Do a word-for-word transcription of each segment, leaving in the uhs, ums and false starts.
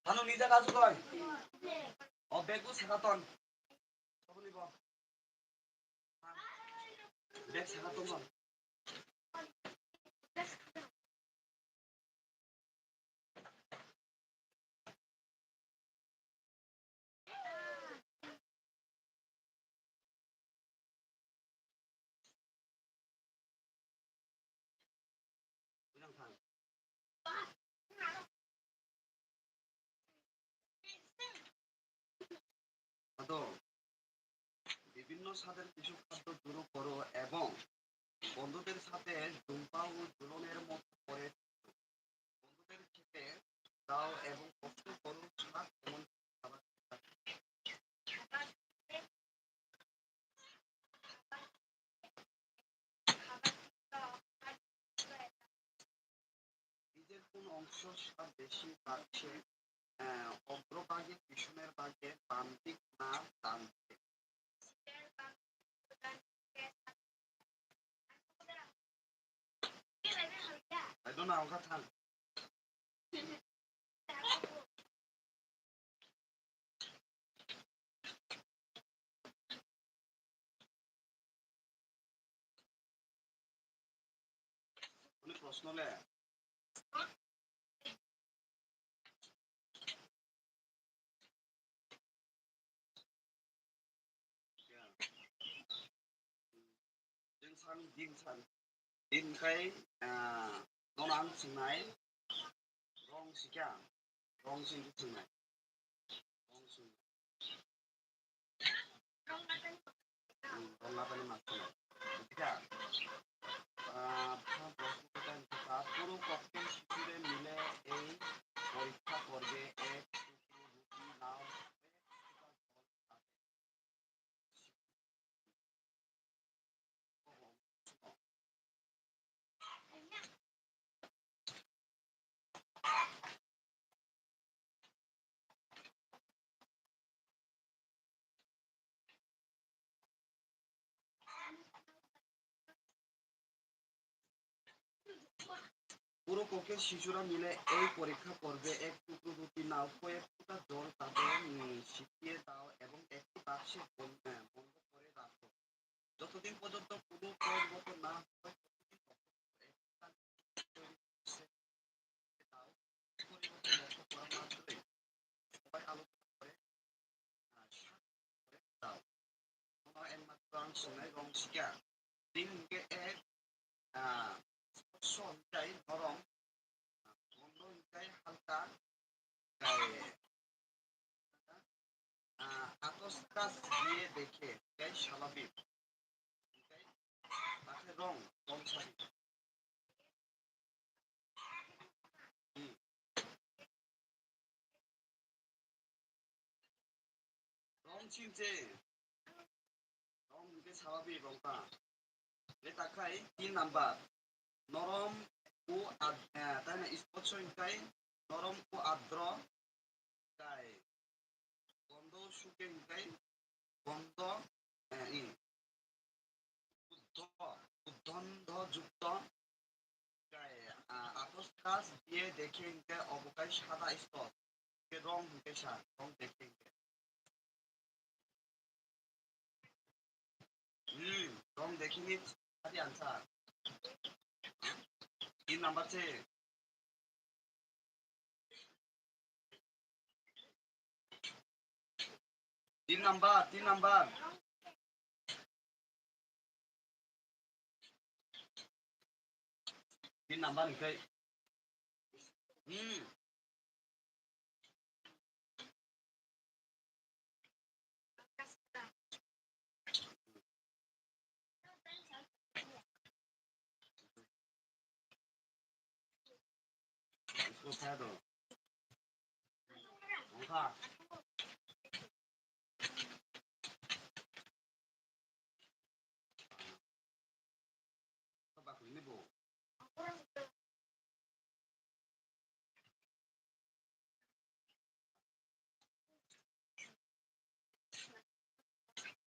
Hano nija kasu koi. O bag bo saka ton. Sabuni bo. Bag saka ton. Ado, বিভিন্ন স্বাদের কিছু খাদ্য জুড়ো করো এবং বন্ধুদের সাথে জুম্বা ও জুলনের মতো করে বন্ধুদের খেতে দাও এবং প্রশ্ন করো স্বাদ কেমন। নিজের কোন অংশ স্বাদ বেশি লাগছে? আহ, অগ্রভাগে, পিছনের ভাগে, বাম দিক না ডান দিক? I don't know, ang kha thang. Ani proshno le. Din san, din san. Din khai, ah, nono ang swngnai. Rong sikha. Rong sing swngnai. Rong sing. Hmm, rong natani mas swngnai. Sikha. Ah, puro kokke sikire mile ei porikha porbe ek পুরো কোকের শিশুরা মিলে এই পরীক্ষা পর্বে এক টুকরো রুটি নাও, কয়েক ফোঁটা জল তাতে, উম, ছিটিয়ে দাও এবং একটি বাক্সে বন-, আহ, বন্ধ করে রাখো। যতদিন পর্যন্ত কোনো পরিবর্তন না হয়, ততদিন পর্যন্ত একটি তালিকা তৈরি করে দাও। পরিবর্তন লক্ষ্য করার মাধ্যমে সবাই আলোচনা করে, আহ, সাত করে দাও। Nono ekmatro ang swngnai rong sikha. Din hwnkhe ek, ah, sporso hwnkhe norom, ah, gondo hwnkhe halka, kai, ah, atos kas diye dekhe, kai salabik. Hwnkhe bakhe rong, rong sari. Hmm. Rong singche. Rong hwnkhe sababi rong ta. Le takhai tin number. Norom u ad-, eh, taina sports hwnkhe norom u adro kai. Gondo suke hwnkhe gondo, eh, i. Buddho, buddhondo jukto kai, ah, atos kas diye dekhe hwnkhe obo kai sada sports. Wrong hwnkhe sa, wrong dekhe hwnkhe. Hmm, wrong dekhe ni sadi answer. Tin number se. Tin number, tin number. Tin number ni kai. Hmm.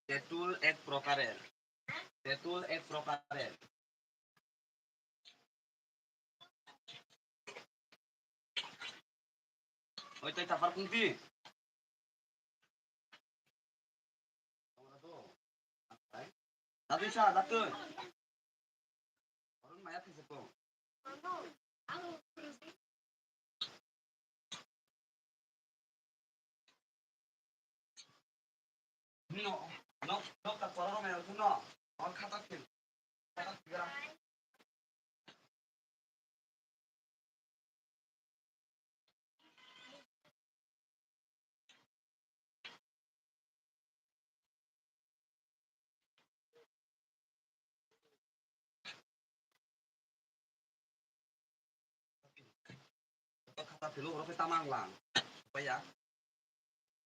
তেঁতুল এক প্রকারের। তেঁতুল এক প্রকারের। Oi, tei tapar kungti. Datwi sa, datwi. Orong maya thai seko. No, no, no, ta kororo maya no. Or khata khil. Khata khil. Khata philo oro khe tamo ang lang. Paya.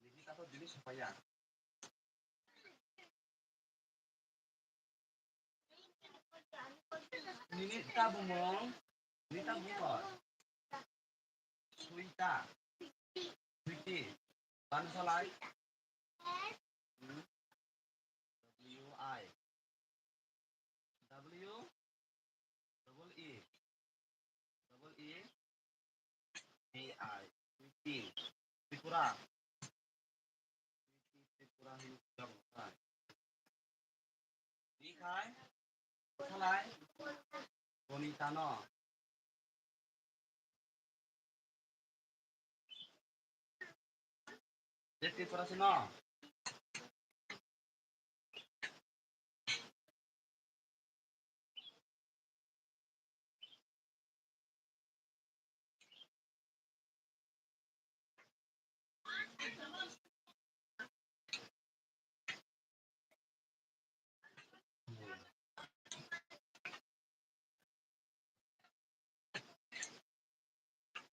Nini tato dili sopaya. Nini tabung mong, nini tabung kor. Suita. Suiti. Bansalai. Hmm. W I. W double E. Double E. T I. Suiti. Tripura. Suiti Tripura hino. Di khai. Salai. Bonita no. Jeti pura sino.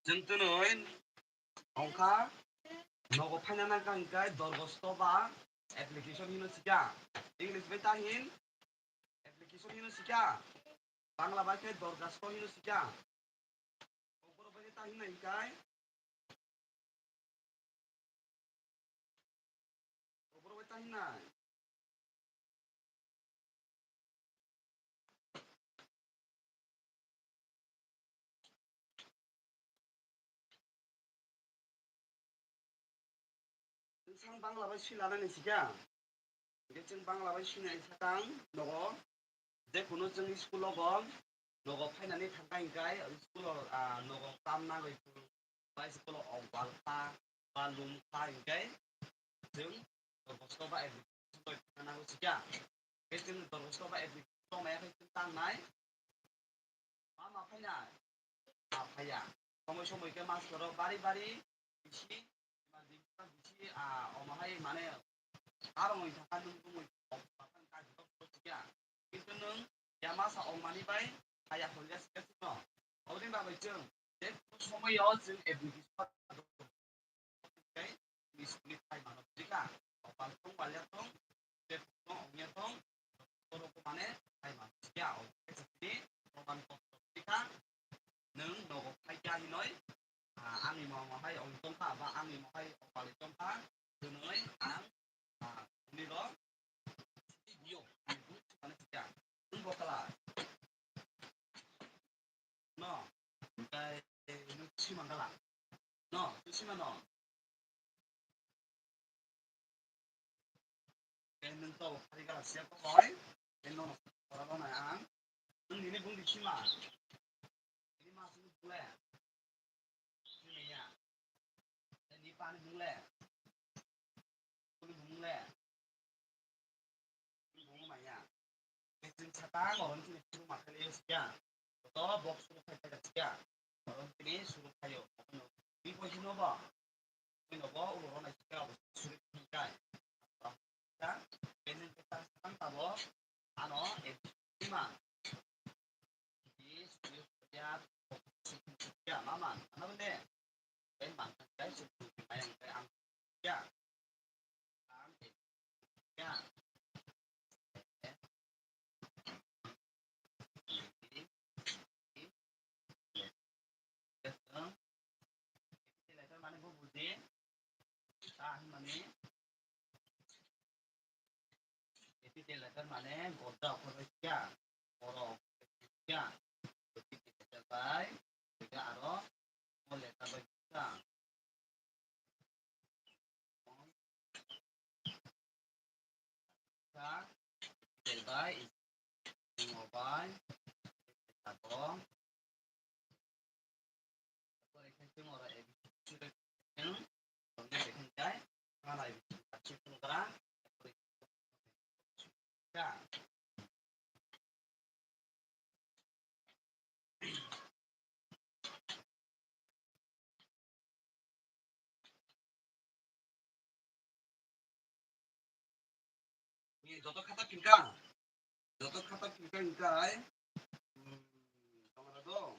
Chwng twnwi ongkha nogo phaina nangkha hwnkhe dorgosto ba application hino sikha. English bai ta hin application hino sikha. Bangla bai khe dorgosto hino sikha. Kokborok bai khe ta hinna hwnkhe Oborok bai ta hinai. Chwng sang Bangla bai swi lanani sikha. Hwnkhe chwng Bangla bai swinai sakang nogo. Je kunu chwng school o bo nogo phainani thangkha hwnkhe school o, ah, nogo kam nangwi ba school o ok bal kha ba lum kha hwnkhe chwng dorgosto ba application bai phana nango sikha. Hwnkhe chwng dorgosto ba application tongmaya khe chwng tangnai. Ma ma phainai? Ma phaiya. Somoi somoi khe master rok bari bari bisi, bisi, ah, omo hai mane arong wngkha nwng bumui kok kajikok sikha. Kintu nwng ya masa ongmani bai haya horiya sikha chwngno. Oboni bagwi chwng je kunu somoi o chwng application tei school ni thai mano bujikha. Opal tong, walia tong, je tong, ongya tong, borok mane thai mano bujikha. O khe chini proman kok bujikha. Nwng nogo phaikha hinoi, ah, ani mama hai ong tongkha, ba ani mama hai opal tongkha, hinoi ang, ah, nini rok video, ani buji mano bujikha. Nwng bokala. No, tei nwng sima gala. No, twi sima no. Nwng to phari gala siya ko boy. Nwng no pora lo na ang. Nwng nini bung di sima. Nini ma sini bung le. Sini ya. Nini pa ni bung le. Bung le. Bung maya. Chwng sakang oro chini chwng makhali siya. Koto box suru khai khai siya. Oro chini suru khayo. Ni poisi no ba. Ni no ba ulo rona siya. Suru khai. Ka. Benen kita sakang tabo. Ano, eh, ima. Di suru ya. Ya, mama. Ano bende. Capital letter mane gorda okhor bai kya, boro okhor bai kya, capital letter bai, aro small letter bai kya. Kya, capital bai, small bai, aro Ni joto khata philka, joto khata philka hingkai, hmm, kamara do.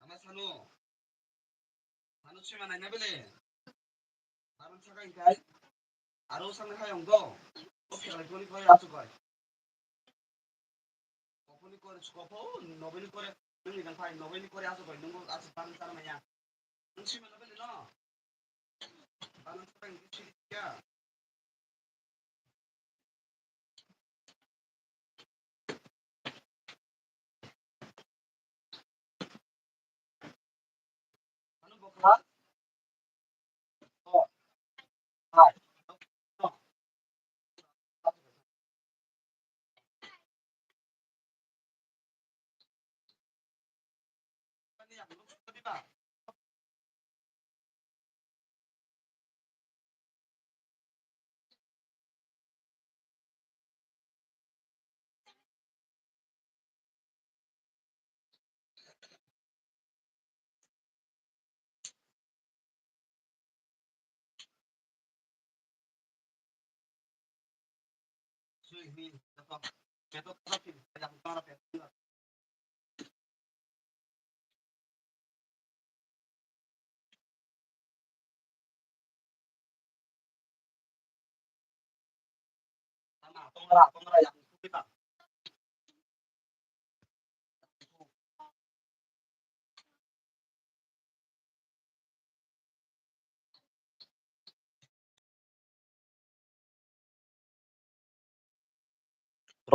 Ama sanu, sanu sima nai na bele. Baran saka hingkai. Aro sang hai ong do. O phelai koni koi asu koi. Koponi kore, kopo, nobeni kore, nung ni dang phai, nobeni kore asu koi, nung asu baran saka maya. Nung sima nobeni no. Baran saka hingkai siri kya.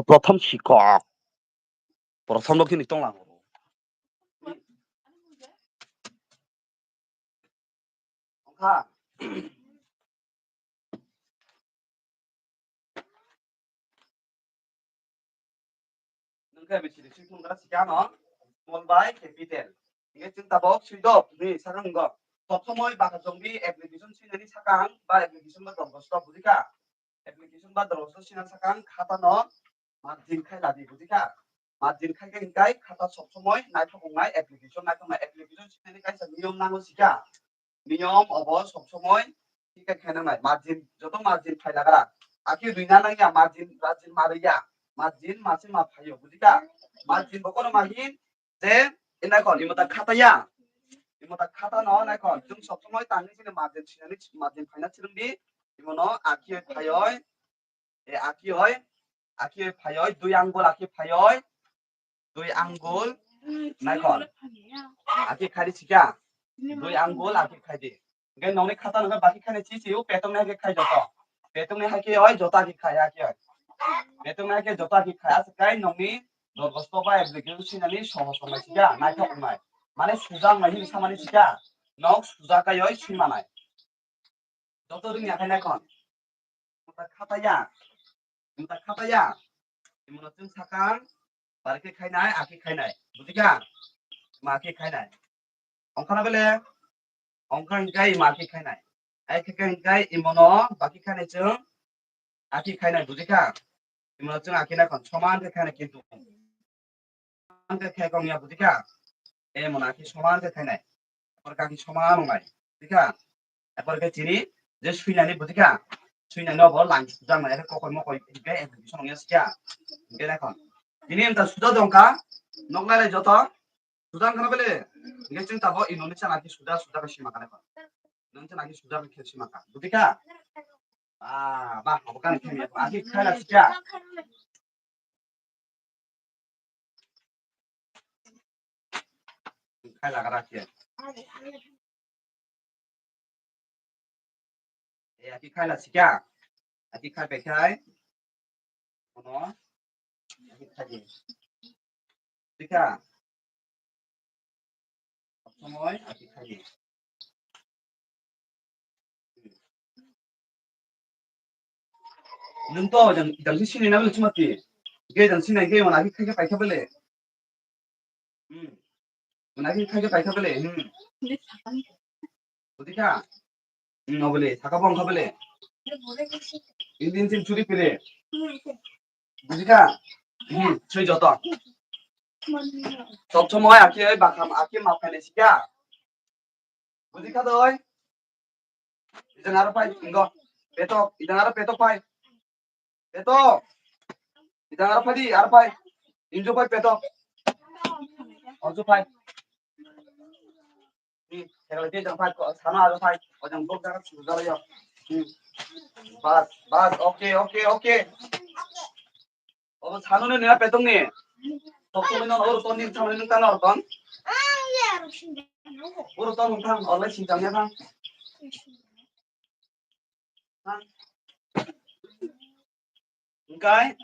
Prothom sikok. Prothom no khini tonglang. Wngkha. Nungkhe bisi bisi phungra sikha no small by capital. Hingke chwng tabok swido ni sakang go. Sob somoi baka chongbi application swinani sakang ba application ba dorkhosto bujikha. Application ba dorkhosto swina sakang khata no margin khai ladi bujikha. Margin khai khe hingkai khata sob somoi naithok wngnai application naithok nai application swinani kaisa niyom nango sikha. Niyom obo sob somoi thik khe khaina nai. Margin, joto margin phai lagra. Akhe rwina nangya margin, margin ma rwya. Margin ma se ma phaio, bujikha? Margin bo kono ma hin je, e naikon, imo ta khata ya. Imo ta khata no naikon. Chwng sob somoi tangwi chini margin sinani, margin phaina chirwngdi. Imo no akhe phaioi, e akhe oi, akhe phaioi, dui angul akhe phaioi. Dui angul, naikon. Aki khai di sikha. Dui angul aki khai di. Hingke nongni khata nongke baki khai ni chichi o petong nai ke khai joto. Petong nai hai ke oi joto aki khai aki oi. Petong nai ke joto aki khai as kai nongni dorkhosto ba application sinani soho soho sikha naithok nai. Mane sujak nai hinwi samani sika. Nok sujak kaioi swi manai. Joto rwngya khe nakhon. Mota khataya. Mota khataya. Imono chwng sakang. Barikhe khainai, akhe khainai. Bujikha? Ma khe khainai. Ongkhana bele? Ongkha hingkai ma khe khainai. Ai khe hingkai imono bakhe khainai chwng. Akhe khainai, bujikha? Imono chwng akhe nakhon soman khe khainai kintu. Soman khe khai kong ya, bujikha? E mona khe soman khe khainai. Apor kaki soman wngnai. Bujikha? Apor khe chini je suinani, bujikha? Suinani obo lang sujak nai khe kokoi mokoi khe application ongya sikha. Hingke nakhon. Bini emta suda dongkha. Nok lai lai joto. Suda wngkha na bele? Hingke chwng tabo Indonesia naki suda, suda khe sima kha nakhon. Indonesia naki suda khe sima kha. Bujikha? Ah, ba, obo kani khe ya. Aki khaila sikha. Khai laga rakhe. E, aki khai la sikha. Aki khai pai khai. Kono. Aki khai di. Sikha. Somoi aki khai di. Nwng to jang, jang si sinai na bele chuma ti. Ge jang sinai ge mana ki khai khai paikha bele. Hmm. Mana ki khai khai paikha bele. Hmm. Bujikha? Hmm, obele, thaka bong kha bele. Indin sin churi pire. Bujikha? Hmm, sui joto. Sob somoi aki oi bakham aki ma phaile sikha. Bujikha doi? Idang aro pai, ingo. Petok, idang aro petok pai. Petok. Idang aro pai di, aro pai. Injo pai petok. Ojo pai. Hmm, kera lagi idang pai, ko sana aro pai. Ojang bok jaga sudah ya. Hmm. Bas, bas, oke, oke, oke. Obo sanuni nina petongni. Toktumino oro ton nin samani nung tano oro ton. Oro ton nung thang, orlai sing tangya thang. Thang. Hingkai,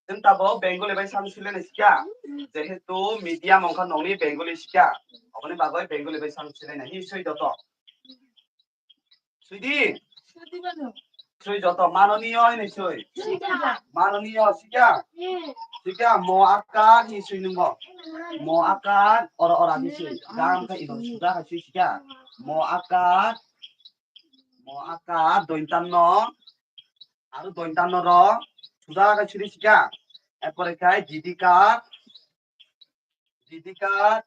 chwng tabo Bengali bai sam sile nai sikha. Jehetu medium wngkha nongni Bengali sikha. Oboni bagwi Bengali bai sam sile nai. Hi soi joto. Sui di. Sui di mano. Sui joto manoniyo hinwi sui. Sui da. Manoniyo sikha. Hmm. Sikha mo akar hinwi sui nungbo. Mo akar oro ora hinwi sui. Gam khe ino suda hai sui sikha. Mo akar. Mo akar dointanno. Aro dointanno ro. Suda hai sui sikha. Erpore khai didikar. Didikar.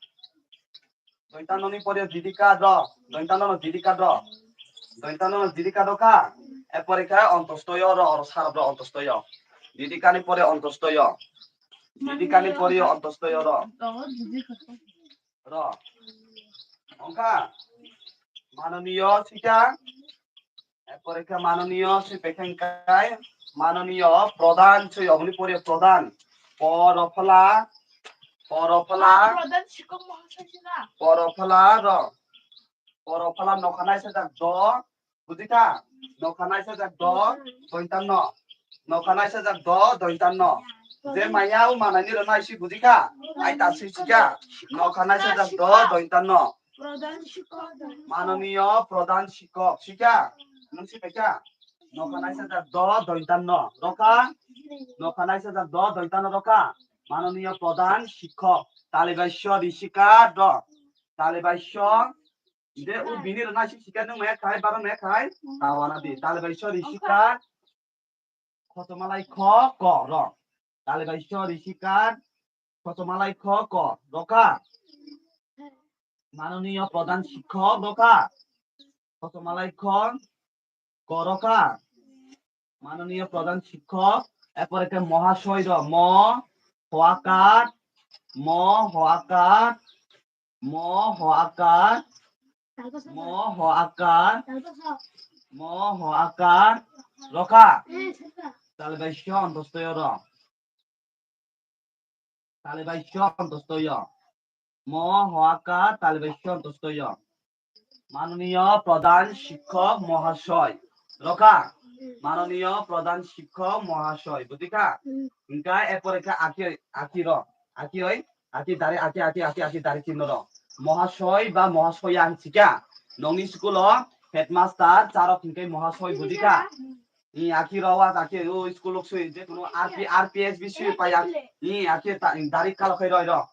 Dointanoni pore didikar ro. Dointanoni didikar ro. Dointanoni didikar ro kha. Erpore kha ontostoyo ro, oro sarap ro ontostoyo. Didikarni pore ontostoyo. Didikarni pore ontostoyo ro. Ro. Ongkha. Manoniyo sikha. Erpore khe manoniyo sui pekheng kai, manoniyo prodhan sui oboni pore prodhan. Porofla, porofla, Prodhan Shikok Mahasai sina. Porofla ro. Porofla nokha naisajak do, bujikha? Nokha naisajak do, dointanno. Nokha naisajak do, dointanno. Je maya o manani ro naisi bujikha? Ai ta sui sikha. Nokha naisajak do, dointanno. Prodhan Shikok. Manoniyo Prodhan Shikok. Sikha? Nung si paikha? Nokha naisajak do, dointanno. Rokha? Nokha naisajak do, dointanno rokha? Manoniyo Prodhan Shikok. Talibai sori sikha do. Talibai so. De u bini rwna si sikha nung maya khai, baro maya khai. Tawana di. Talibai sori sikha. Khotomalai kho ko ro. Talibai sori sikha. Khotomalai kho ko rokha? Manoniyo Prodhan Shikhok rokha? Khotomalai kho ko rokha? Manoniyo Prodhan Shikhok, erpore khe Mohasoi ro, mo, hoakar, mo, hoakar, mo, hoakar, mo, hoakar, mo, hoakar, rokha? Talibai sho ontostoyo ro. Talibai sho ontostoyo. Mo, hoakar, talibai sho ontostoyo. Manoniyo Prodhan Shikhok Mohasoi. Rokha? Manoniyo Prodhan Shikhok Mohasoi. Bujikha? Hingkha erpore khe aki, aki ro. Aki oi, aki dari, aki, aki, aki, aki dari chinno ro. Mohasoi ba Mohasoya hinsikha. Nongni school o headmaster, charok hinkhe Mohasoi, bujikha? I, aki rawa, aki, o school lok soi, je kono R P, R P S B soi paya. I, aki ta, dari kalo khai roi ro.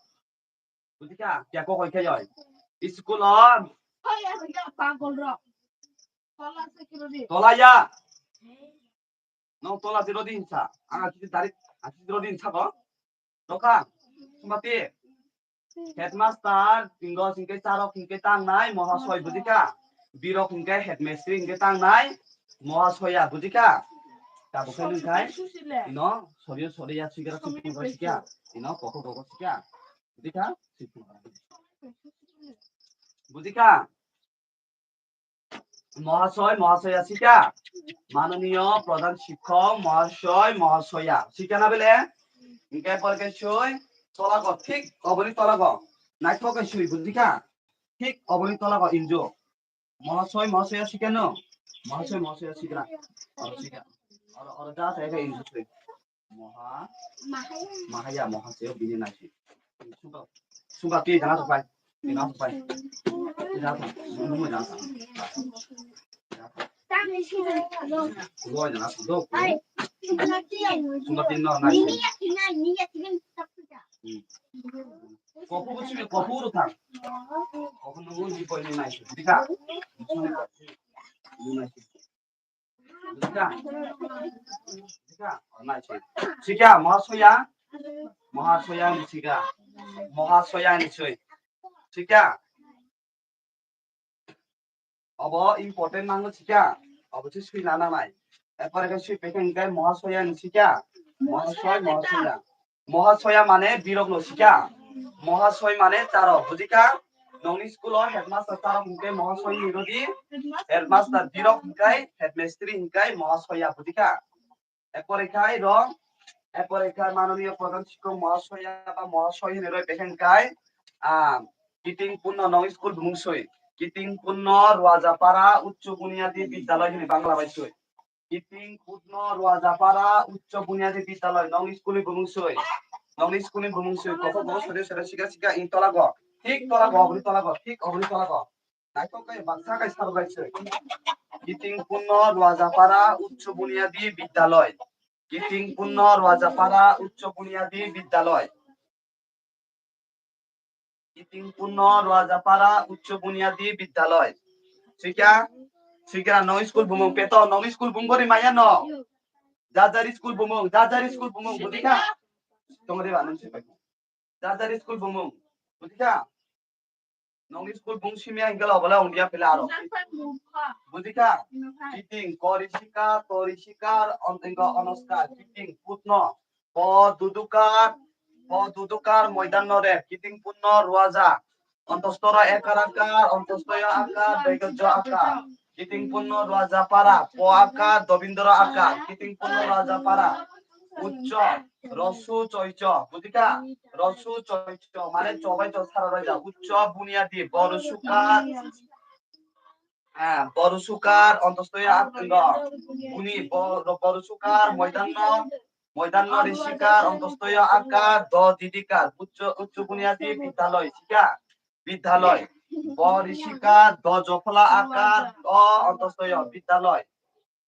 Bujikha? Kya ko khai khai oi. School o. Pagol ro. Tola se kiro di. Tola ya. No tola zero din sa. Ang aki dari, aki zero din sa ko. Doka. Sumati. Headmaster, tinggo singke charok singke tangnai, Mohasoi, bujikha? Birok singke headmistri singke tangnai, Mohasoya, bujikha? Tabuk khe nung khai? Ino, sorio soria sikha, sikha, sikha. Ino, koko koko sikha. Bujikha? Bujikha? Mohasoi, Mohasoya sikha. Manoniyo Pradhan Sikhok, Mohasoi, Mohasoya. Sikha na bele? Hingke por ke soi, tolago, thik oboni tolago. Naithok ke soi, bujikha? Thik oboni tolago injo. Mohasoi, Mohasoya sikha no? Mohasoi, Mohasoya sikha. Oro sikha. Oro, oro da sa ke injo soi. Moha. Mahaya. Mahaya, Moha seo bini nasi. Suka, suka ke jana sukai. Jana sukai. Jana sukai. Nunggu jana sukai. Gua jana sukai. Suka tin no nasi. Hmm. Kopu sih, kopu udah. Kopu nunggu di poin nasi. Dika. Nasi. Sikha. Sikha. Oh, nai, sikha. Sikha, Mohasoya. Mohasoya ni sikha. Mohasoya ni soi. Sikha. Obo important nango sikha. Obo se sui na nanai. Ekbar ke sui pekeng kai Mohasoya ni sikha. Mohasoy, Mohasoya. Mohasoya mane birok no sikha. Mohasoi mane charok, bujikha? Nongni school o headmaster charok hingke mohasoi hinwi rodi, headmaster birok hingkai, headmistri hingkai mohasoya, bujikha? Ekore khai rong, ekore khai manoniyo pradhan sikhok mohasoya ba mohasoi hinwi roi bekhen kai, ah, Kiting Punno nong school bumung soi. Kiting Punno Ruajapara Uccho Bunyadi Bidyaloi hinwi Bangla bai soi. Kiting Punno Ruajapara Uccho Bunyadi Bidyaloi, nongni school ni bumung soi. Nongni school ni bumung soi. Koko go sore sore sika sika in tola go. Thik tola go, oboni tola go, thik oboni tola go. Naithok kai baksa kai sar bai soi. Kiting Punno Ruajapara Uccho Bunyadi Bidyaloi. Kiting Punno Ruajapara Uccho Bunyadi Bidyaloi. Kiting Punno Ruajapara Uccho Bunyadi Bidyaloi. Sikha, sikha no school bumung peto, no school bumung gori maya no. Jajari school bumung, jajari school bumung, bujikha? Tongri ba nung sipai. Jajari school bumung, bujikha? Nongni school bung simya hingke lo bole ongya pila aro. Bujikha? Kiting, kori sika, tori sikar, ontengo onoskar, kiting, putno, po dudukar, po dudukar, moidan no rep, kiting punno ruaja, ontostoro ekar akar, ontostoyo akar, doigojjo akar, kiting punno ruaja para, po akar, dobindoro akar, kiting punno ruaja para, uccho, rosu choicho, bujikha? Rosu choicho, mane chobai cho sara raja, uccho bunyadi, boru sukar, ah, boru sukar, ontostoya ak-, no, buni, bo-, boru sukar, moidanno, moidanno risikar, ontostoya akar, do didikar, uccho, uccho bunyadi, bidyaloi, sikha? Bidyaloi. Bo risikar, do jophola akar, o ontostoya, bidyaloi.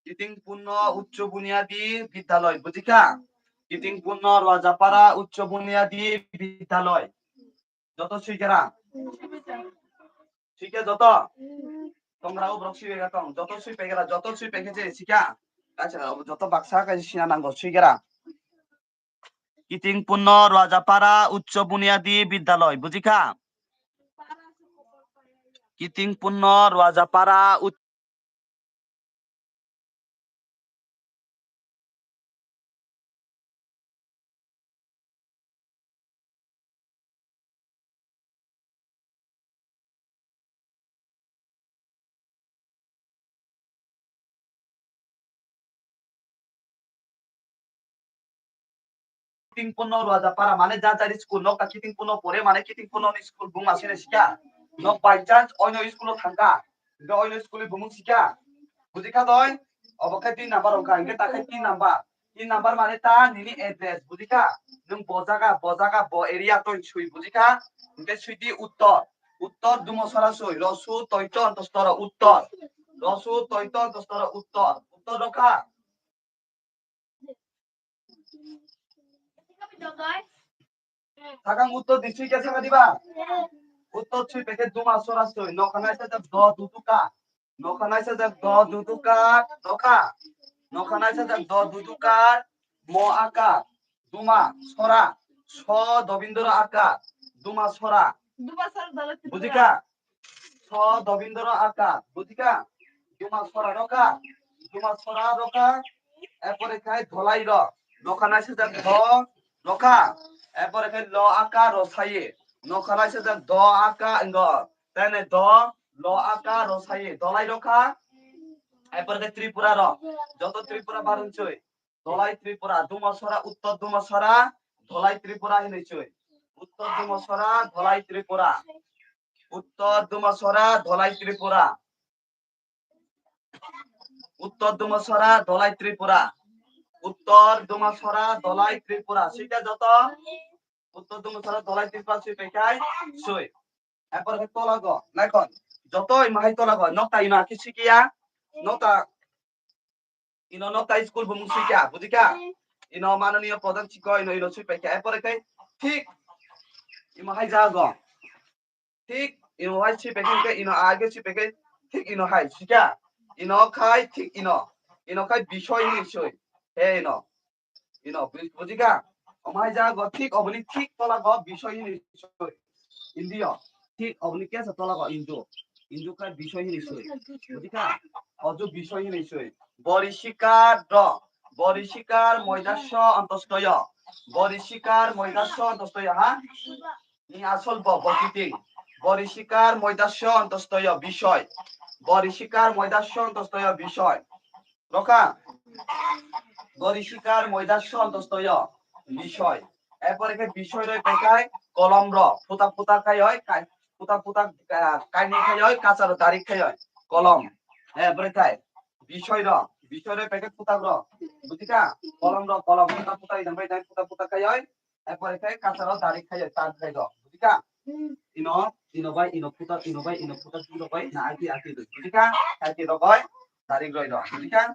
Kiting Punno Uccho Bunyadi Bidyaloi, bujikha? Kiting Punno Ruajapara Uccho Bunyadi Bidyaloi. Joto sui kera? Sui khe joto? Tongra o borok sui pegera tong. Joto sui pegera, joto sui pegera je sikha. Acha, joto baksa kaisa sina nango sui kera. Kiting Punno Ruajapara Uccho Bunyadi Bidyaloi, bujikha? Kiting Punno Ruajapara Uccho Kiting Punno Ruajapara, mane jajari school, nok ta Kiting Punno pore, mane Kiting Punno ni school bung asene sikha. Nok by chance oino school o thangkha, hingke oino school ni bumung sikha. Bujikha doi? Obo khe tin number wngkha, hingke ta khe tin number. Tin number mane ta nini address, bujikha? Nwng bo jaga, bo jaga, bo area toi sui, bujikha? Hingke sui di uttor. Uttor duma sora soi. Rosu toito antostoro uttor. Rosu toito antostoro uttor. Uttor rokha. Sakang uttor di sui khe saka diba? Uttor sui pekhe duma sora soi. Nokha naisajak do duduka. Nokha naisajak do duduka. Nokha. Nokha naisajak do duduka. Mo aka. Duma sora. So dobindro aka. Duma sora. Duma sora dala Tripura. Bujika? So dobindro aka, bujika? Duma sora rokha, duma sora rokha, epore khai dholai ro, nokha naisajak do rokha, epore khai lo aka ro saye, nokha naisajak do aka ingo, tene do lo aka ro saye, dholai rokha, epore khai Tripura ro, joto Tripura barung choi, dholai Tripura, duma sora, uttor duma sora, dholai Tripura hinui choi, uttor duma sora, dholai Tripura. Uttor Dumasora, Dholai Tripura. Uttor Dumasora, Dholai Tripura. Uttor Dumasora, Dholai Tripura. Sui khe joto? Uttor Dumasora, Dholai Tripura sui paikai, sui. Epor khe tola go, naikon. Joto ima hai tola go. Nokta ino aki sui kiya. Nokta Ino nokta school bo mung sui kha, buji kha? Ino mananiya pradhan sikho, ino, ino sui pai kha. Epore khai thik imo hai jago. Thik ino hai sui pai kha, ino age sui pai kha. Thik ino hai sui kha. Ino khai thik ino. Ino khai bisoy hinui sui. He ino. Ino, bu-, buji kha? Omo hai jago thik oboni thik tola go bisoy hinui sui. Indio. Thik oboni kesa tola go indu. Indu khai bisoy hinui sui. Buji kha? Oju bisoy hinui sui. Borisikar do. Borisikar moidasyo ontostoyo. Borisikar moidasyo ontostoyo, ha? Ni asol bo, bo kiting. Borisikar moidasyo ontostoyo bisoy. Borisikar moidasyo ontostoyo bisoy. Rokha? Borisikar moidasyo ontostoyo bisoy. Epore khe bisoy roi pekai kolom ro. Puta puta khayoi, kai-, puta puta, ah, kaini khayoi, kacharo darik khayoi. Kolom. Epore khai. Bisoy ro. Bisoy roi pekai puta ro. Buji kha? Kolom ro, kolom. Puta puta idang bai dang puta puta khayoi. Epore khai kacharo darik khayoi, tan khai ro. Buji kha? Ino, ino bai, ino puta, ino bai, ino puta, ino bai, na aki, aki roi. Buji kha? Aki rogoi, darik roi ro. Buji kha?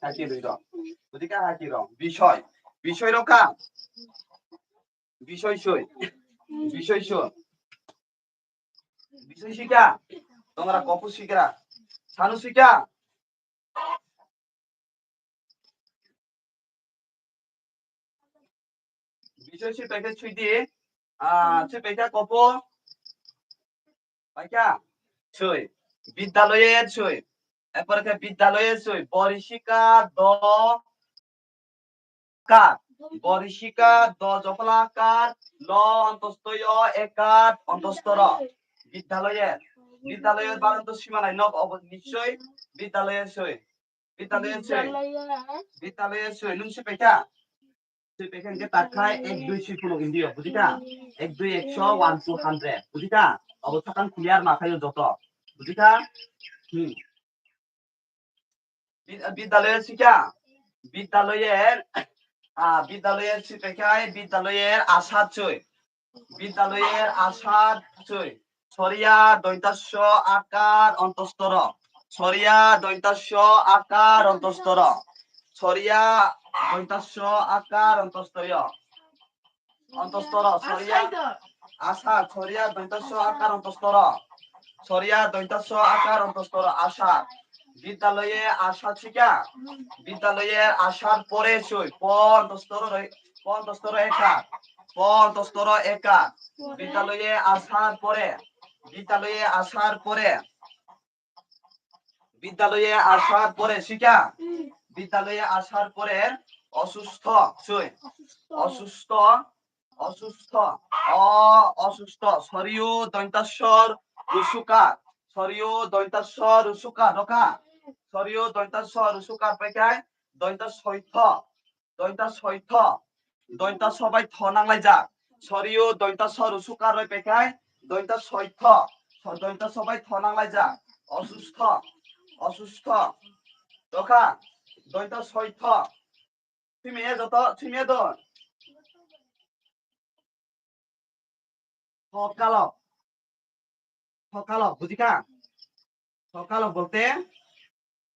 Haki rwi rok. Buji kha haki rok. Bisoi. Bisoi rok kha? Bisoi soi. Bisoi soi. Bisoi soi kha? Tongra kopu soi kha? Sanu soi kha? Bisoi sui paikha sui di. Ah, sui paikha kopo. Paikha sui. Bidyaloyer sui. Epore khe bidyaloyer sui. Borisika do ka. Borisika do jopla ka. Lo ontostoyo ekat ontostoro. Bidyaloyer. Bidyaloyer baranto simanai nok obo nichoi. Bidyaloyer sui. Bidyaloyer sui. Bidyaloyer. Bidyaloyer sui. Nung sui paikha? Sui paikha hingke tak khai ek dui sui phunuk India, buji kha? Ek dui ekso, one two hundred, buji kha? Abo sakang clear ma khayo joto. Buji kha? Hmm. Bid-, bidyaloyer sui kha? Bidyaloyer, ah, bidyaloyer sui paikha, bidyaloyer asat sui. Bidyaloyer asat sui. Soriya doitasyo akar ontostoro. Soriya doitasyo akar ontostoro. Soriya doitasyo akar ontostoyo. Ontostoro. Soriya asat. Soriya doitasyo akar ontostoro. Soriya doitasyo akar ontostoro asat. Bidyaloye asat sui kha? Bidyaloye asat pore sui. Po ontostoro roi-, po ontostoro ekha. Po ontostoro ekha. Bidyaloye asar pore. Bidyaloye asar pore. Bidyaloye asar pore sui kha? Bidyaloye asar pore osustho sui. Osustho. Osustho. O, osustho. Soriyo dointasor rusuka. Soriyo dointasor rusuka. Rokha? Soriyo dointasor rusuka paikha? Dointa soitho. Dointa soitho. Dointa sobai tho nanglaijak. Soriyo dointa soru sukar roi pekhai. Dointa soitho. So-, dointa sobai tho nanglaijak. Osustho. Osustho. Rokha? Dointa soitho. Thwimaya joto, thwimaya don. Hot kalo. Thokalo, bujikha? Thokalo bolte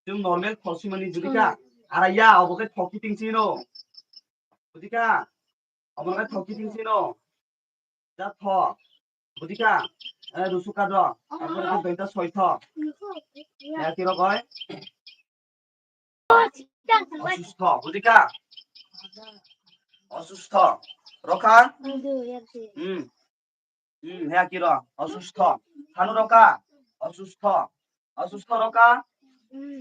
chwng normal thok simani, bujikha? Araya, obo khe thok kiting sino. Bujikha? Obo khe thok kiting sino. Ja thok. Bujikha? Eh, rusu kadro. Obo khe doita soi thok. Ya kiro koi? Osustho, bujikha? Osustho. Rokha? Hmm. Hmm, he akiro. Osustho. Thanu rokha? Osustho. Osustho rokha?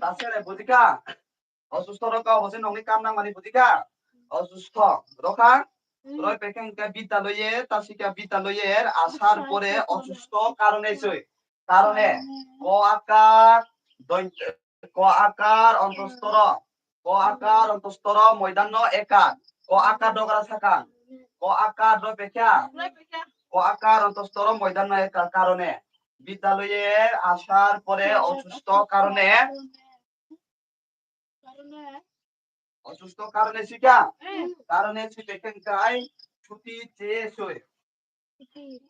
Tasere, bujikha? Osustho rokha, obo se nokni kam nangmani, bujikha? Osustho. Rokha? Roi pekheng ke bidaloye, tasika bidaloyer, asar pore osustho karone soi. Karone. Ko akar, doin-, ko akar ontostoro. Ko akar ontostoro moidanno ekar. Ko akar dogra sakang. Ko akar do pekya. Ko akar ontostoro moidanno ekar karone. Bidaloye asar pore osustho karone. Osustho karone sika. Karone sika kengkai chuti che soi.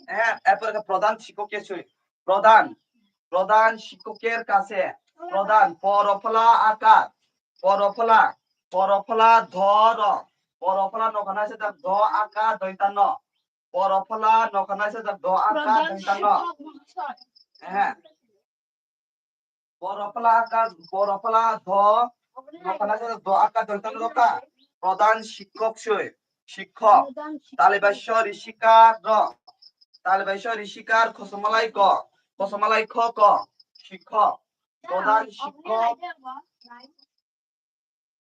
Eh, এরপরে প্রধান শিক্ষককে সই। প্রধান, প্রধান শিক্ষকের কাছে। প্রধান, পরফলা আকার। পরফলা, পরফলা ধর। পরফলা নখানা সে ধ আকার দন্তান্ন। পরফলা নখানা সে ধ আকার দন্তান্ন। হ্যাঁ। পরফলা আকার, পরফলা ধ, নখানা সে ধ আকার দন্তান্ন রকা। প্রধান শিক্ষক সই, শিক্ষক। তালব্য শ ঋ ঋষিকার র। তালব্য শ ঋ ঋষিকার খসমালাই ক। খসমালাই খ ক। শিক্ষক। প্রধান শিক্ষক।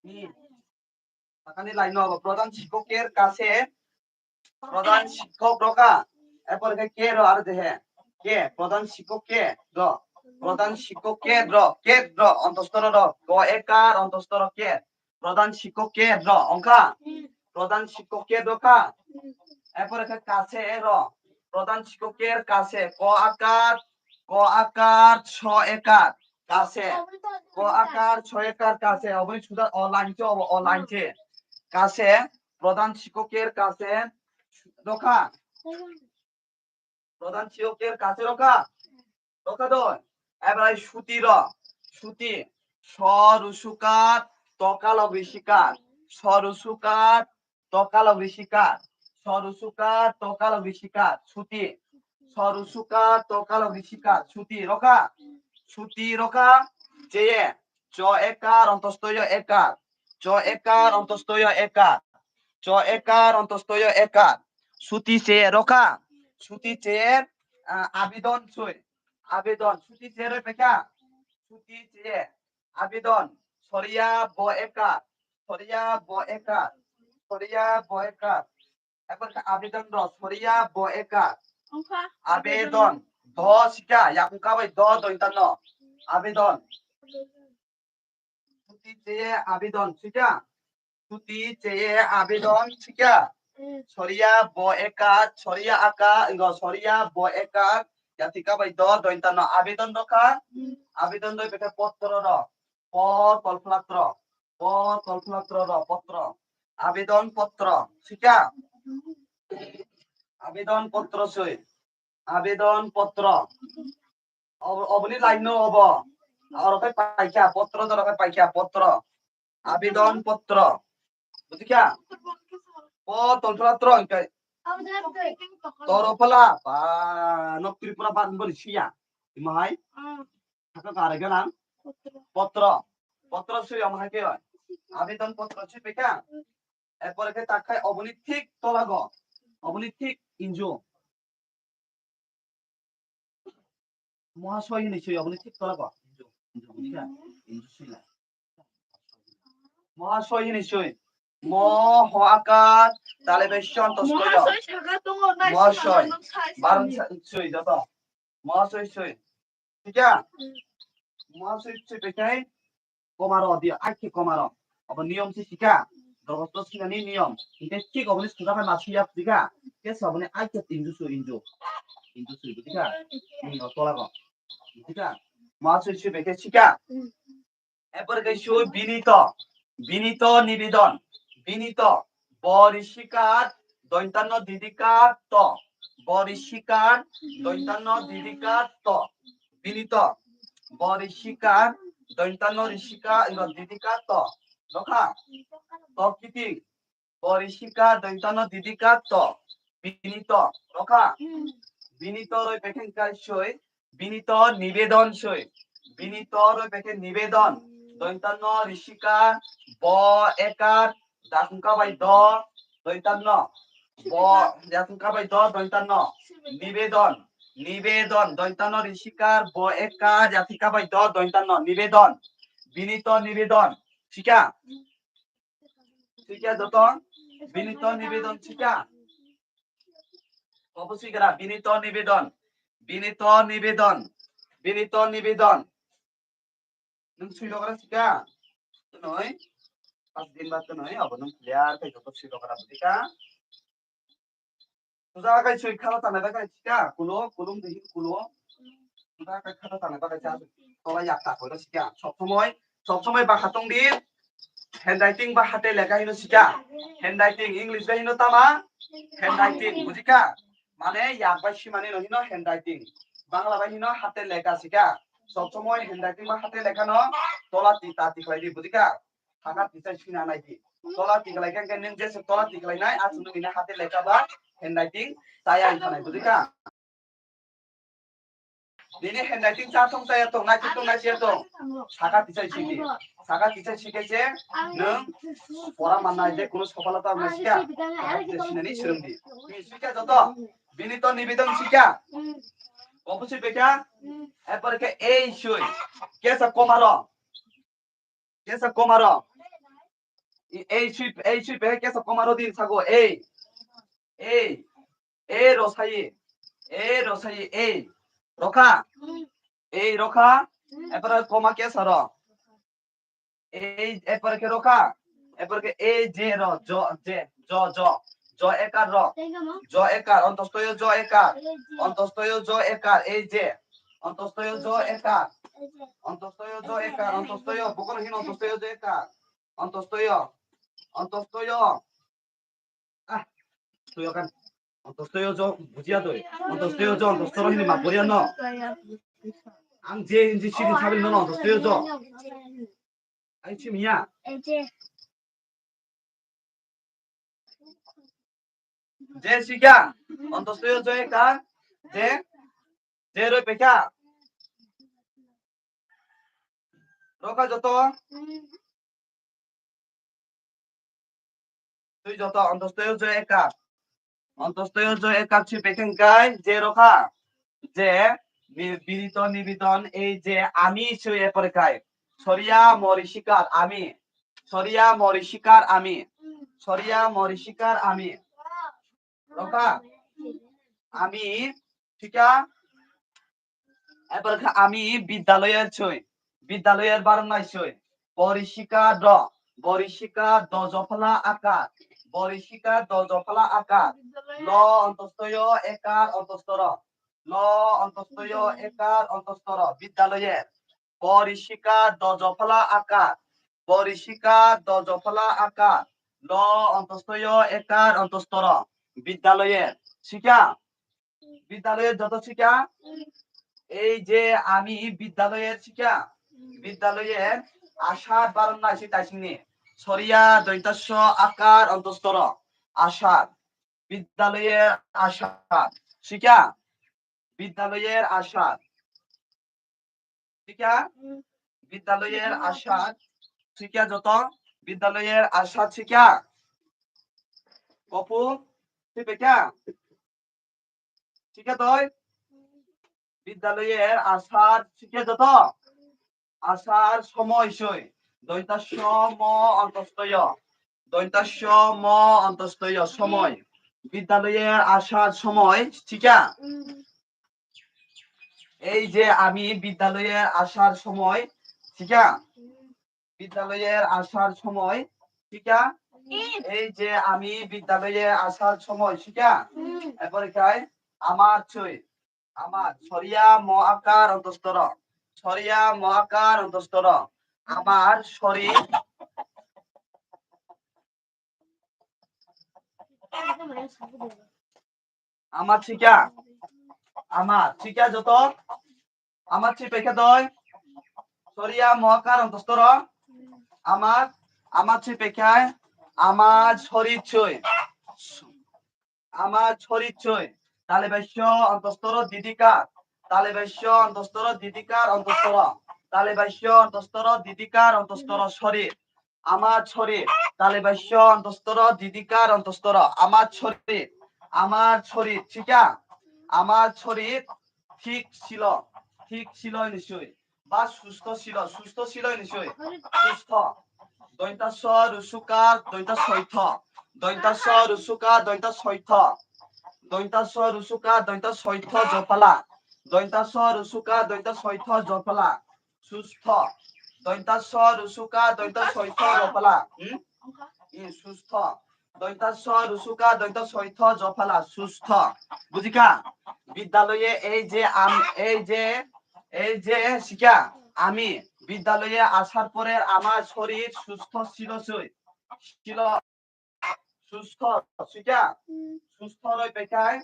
Hmm. Sakani line no, প্রধান শিক্ষকের কাছে, প্রধান শিক্ষক রকা। এরপরে কে র আর দেহে। কে, প্রধান শিক্ষক কে র। প্রধান শিক্ষক কে র, কে র, অন্তস্থ র, র। ক একার, অন্তস্থ র কে। প্রধান শিক্ষক কে র, অংখা। প্রধান শিক্ষক কে রকা। এরপরে কাছে র। প্রধান শিক্ষকের কাছে। ক আকার, ক আকার, ছ একার। কাছে। ক আকার, ছ একার কাছে। অবনি সুদা অ লাইনছে, অ লাইনছে। কাছে, প্রধান শিক্ষকের কাছে রকা। প্রধান শিক্ষকের কাছে রকা। রকা দন। এবার সুতি র। সুতি। স রুসুকার, তকাল ঋষিকার। স রুসুকার, তকাল ঋষিকার। স রুসুকার, তকাল ঋষিকার। সুতি। স রুসুকার, তকাল ঋষিকার। সুতি রকা। সুতি রকা। চেয়ে। চ একার, অন্তস্থ য় একার। চ একার, অন্তস্থ য় একার। চ একার, অন্তস্থ য় একার। সুতি চেয়ে রকা। সুতি চেয়ে, আ, আবেদন সই। আবেদন। সুতি চেয়ে রই পেখা। সুতি চেয়ে। আবেদন। সরিয়া ব একার। সরিয়া ব একার। সরিয়া ব একার। এরপর আবেদন র। সরিয়া ব একার। আবেদন। ধ শিকা। ইয়াকুকা bai ধ দন্তান্ন। আবেদন। সুতি চেয়ে আবেদন, ঠিক আছে? সুতি চেয়ে আবেদন, ঠিক আছে? সরিয়া ব একার, সরিয়া আকা, ইগো সরিয়া ব একার, জাতিকা bai ধ দন্তান্ন। আবেদন রকা। আবেদন রই পেখা পত্র র। প তলফলাত্র। প তলফলাত্র র, পত্র। আবেদন পত্র, ঠিক আছে? আবেদন পত্র সই। আবেদন পত্র। Ob-, oboni line no obo. Oro khe paikha, potro, doro khe paikha, potro. Abidon potro. Bujikha? O, tolphla tro hwnkhe. Toro phla, ba, nok Tripura ban boni siya. Imo hai? Thaka kare ganang? Potro. Potro sui omo hai khe oi. Abidon potro sui paikha. Erpore khe tak khai oboni thik tolago. Oboni thik injo. Mohasoi hinwi soi, oboni thik tolago. Mohasoi hinwi soi. Mo, ho, akar, tale bai shon to soi. Mohasoi saka tongo, nai Mohasoi. Saka nang sai Baron sani. Sa-, soi joto. Mohasoi soi. Thik ya? Mohasoi soi bai khai. Komaro dia, aike komaro. Abo niyom se sika. Dorgosto sinani niyom. Hingke thik oboni suda bai ma suya sika. Ke saboni aike inju su inju. Inju su inju sika. Ni o tola go. Sika. Ma su su beke sika. Erpore ke su binito. Binito nibidon. Binito. Bori sikar. Dointanno didikar to. Bo rishikar, dointanno didikar to. Binito. Bo rishikar, dointanno rishikar, ino didikar to. Rokha. To kiting. Bo rishikar, dointanno didikar to. Binito. Rokha. Binito roi pekeng kai soi. Binito nibedon soi. Binito roi pekeng nibedon. Dointanno rishikar, bo ekar, dakungka bai do, dointanno. Bo, dakungka bai do, dointanno. Nibedon. Nibedon. Dointanno rishikar, bo ekar, dakungka bai do, dointanno. Nibedon. Binito nibedon. Sikha. Sikha joto. Binito nibedon sikha. Obo sikha, binito nibedon. Binito nibedon. Binito nibedon. Nwng sui logra sikha. Twnoi. Pas din ba twnoi. Obo nwng clear khe joto sui logra sikha. Suja kai sui khata tanai ba kai sikha. Kulo, kulum dihin kulo. Suja kai khata tanai ba kai cha. Tola yak ta koiro sikha. Sob somoi, sob somoi ba khatong di. Handwriting ba hate lekha hino sikha. Handwriting, English ba hino tama? Handwriting, bujikha? Mane yak bai simani no hino handwriting. Bangla bai hino hate lekha sikha. Sob somoi handwriting ba hate lekha no tola ti ta ti khlai di, bujikha? Thaka tisai sina nai di. Tola ti khlai khe nwng jese tola ti khlai nai, aswk nwng hino hate lekha ba handwriting taya wngkha nai, bujikha? Nini handwriting cha thong chaya tong, nai tong nai chaya tong. Saka tisai sidi. Saka tisai sike se nwng pora mannai je kuno sopalota wngna sika. Saka tisai sinani swrwng di. Ni sika joto. Binito nibedon sika. Obo sui bekha. Epor khe ei sui. Kesa komaro. Kesa komaro. I-, ei sui, ei sui pe kesa komaro din sago. Ei. Ei. Ei rosai. Ei rosai. Ei. Rokha. Ei rokha. Epara koma kesa ro. Ei epara khe rokha. Epara khe ei je ro. Jo, je. Jo, jo. Jo ekar ro. Jo ekar. Ontostoyo jo ekar. Ontostoyo jo ekar. Ei je. Ontostoyo jo ekar. Ontostoyo jo ekar. Ontostoyo. Bokor hin ontostoyo jo ekar. Ontostoyo. Ontostoyo. Ah, toyo kan. Ontostoyo jo, bujiya toi. Ontostoyo jo, ontostoro hini ma poriya no. Ang je hinji sini sabil no, ontostoyo jo. Ai chimiya. Je sikha, ontostoyo jo ekar, je, je roi pekha. Rokha joto. Twi joto, ontostoyo jo ekar. Ontostoyo jo ekar si pekeng kai, je rokha. Je, ni-, binito nibedon, ei je, ami sui epore kai. Soriya mori sikar, ami. Soriya mori sikar, ami. Soriya mori sikar, ami. Rokha. Ami, thika. Epore kha ami bidyaloyer sui. Bidyaloyer barong nai sui. Bori sikar do. Bori sikar do jophala akar. Bori sikar do jophala akar. Lo ontostoyo ekar ontostoro. Lo ontostoyo ekar ontostoro. Bidyaloyer. Bori sikar do jophala akar. Bori sikar do jophala akar. Lo ontostoyo ekar ontostoro. Bidyaloyer. Sikha. Bidyaloyer joto sikha. Ei je ami bidyaloyer sikha. Bidyaloyer asar barong nai si taisingni. Soriya dointasyo akar ontostoro. Asar. Bidyaloyer asar. Sikha. Bidyaloyer asar. Sikha. Bidyaloyer asar. Sikha joto. Bidyaloyer asar sikha. Kopu. Sikha. Sikha doi. Bidyaloyer asar sikha joto. Asar somoi soi. Dointasyo mo ontostoyo. Dointasyo mo ontostoyo somoi. Bidyaloyer asar somoi sikha. Ei je ami bidyaloyer asar somoi sikha. Bidyaloyer asar somoi sikha. Ei je ami bidyaloyer asar somoi sikha. Epore kai amar sui. Amar, soriya mo akar ontostoro. Soriya mo akar ontostoro. Amar sori. Ama chikya. Ama chikya joto. Ama chi pekha doi. Soriya mohakar ontostoro. Ama, ama chi pekha. Ama sori choi. Ama chori choi. Talibaisyo ontostoro didikar. Talibaisyo ontostoro didikar ontostoro. Talibaisyo ontostoro didikar ontostoro sori. Ama chori. Talibaisyo ontostoro didikar ontostoro. Ama chori. Ama chori. Chikya. Ama chori. Thik silo. Thik silo ni soi. Ba sustho silo, sustho silo ni soi. Sustho. Dointa so rusuka, dointa soitho. Dointa so rusuka, dointa soitho. Dointa so rusuka, dointa soitho jopala. Dointa so rusuka, dointa soitho jopala. Sustho. Dointa so rusuka, dointa soitho jopala. Hmm? Hmm, sustho. Dointa so rusuka, dointa soitho jopala. Sustho. Bujika? Bidyaloye ei je am-, ei je, ei je sikya. Ami bidyaloye asar porer ama sorir sustho silo soi. Silo. Sustho sikya. Sustho roi pekai.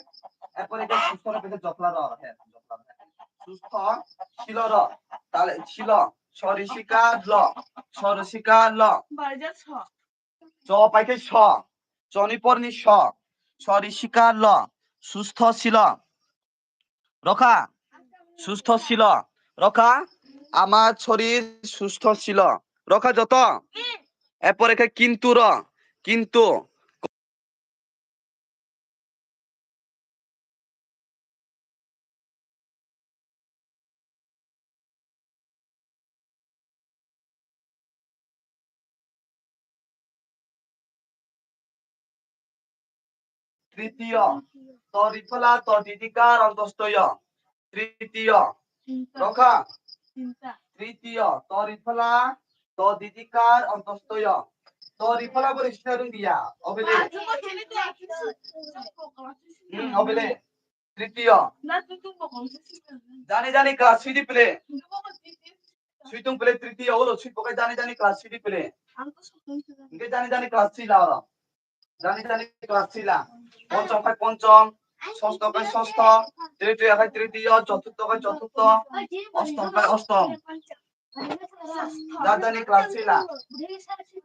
Epore ke sustho roi pekai jopla ro. He, jopla ro. Sustho silo ro. Tale silo. Sori sika lo. Sori sika lo. Cho pai khe so. Choni porni so. Sori sika lo. Sustho silo. Rokha. Sustho silo. Rokha. Ama sori sustho silo. Rokha joto. Epore khe kintu ro. Kintu. Tritiyo, toriphala todidikar ontostoyo. Tritiyo, rokha. Tritiyo, toriphala todidikar ontostoyo. Toriphala bori sina rung dia. Obele. Hmm, obele. Tritiyo. Jani jani class sidi pele. Suitung pele tritiyo, olo sui pokai jani jani class sidi pele. Hingke jani jani class sila oro. Jani jani class sila. Ponchom khai ponchom. Sosto khai sosto. Tritiyo khai tritiyo. Choturtho khai choturtho. Ostom khai ostom. Jani jani class sila.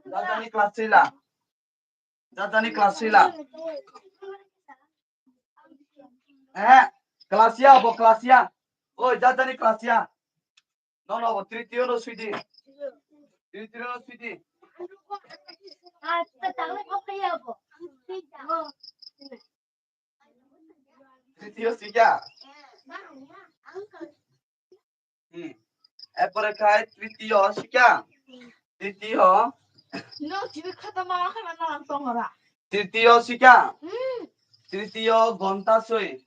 Jani jani class sila. Jani jani class sila. Eh, class ya, bo class ya. Oi, jani jani class ya. No, no, tritiyo no suidi. Tritiyo no suidi. Tritiyo sikya. Hmm. Epore khai tritiyo sikya. Tritiyo. No, chibi khata ma khai ma na tongora. Tritiyo sikya. Hmm. Tritiyo gonta sui.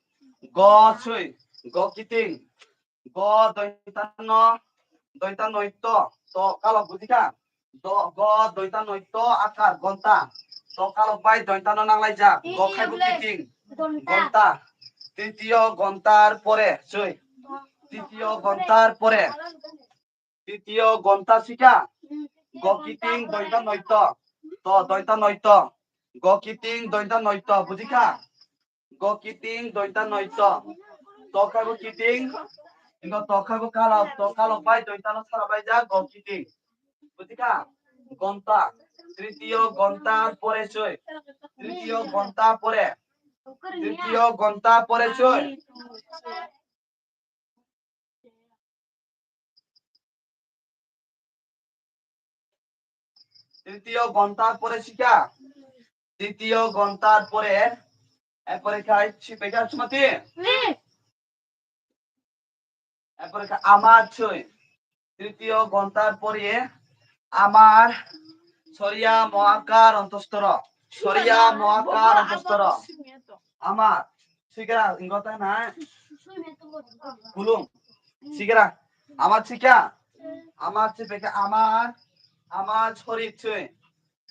Go sui. Go kiting. Go doitano, doitano ito, to kalo bujika. Do, go doitano ito akar gonta. To kalo bai doitano nanglaijak. Go khaibo kiting. Gonta. Titiyo gontar pore, sui. Titiyo gontar pore. Titiyo gonta sika. Go kiting doitano ito. To doitano ito. Go kiting doitano ito, bujika. Go kiting doita noito. Tokhaibo kiting. Ingo tokhaibo kalo, tokalo bai doita no sara bai ja go kiting. Butika. Gonta. Tritiyo gonta pore soi. Tritiyo gonta pore. Tritiyo gonta pore soi. Tritiyo gonta pore sika. Tritiyo gonta pore. Epore khai sipeka sumati. Epore khai ama choi. Tritiyo gonta pore. Amar. Soriya moakar ontostoro. Soriya moakar ontostoro. Amar. Sikera, ingota na. Kulung. Sikera. Amar sikya. Amar sipeka amar. Amar sori choi.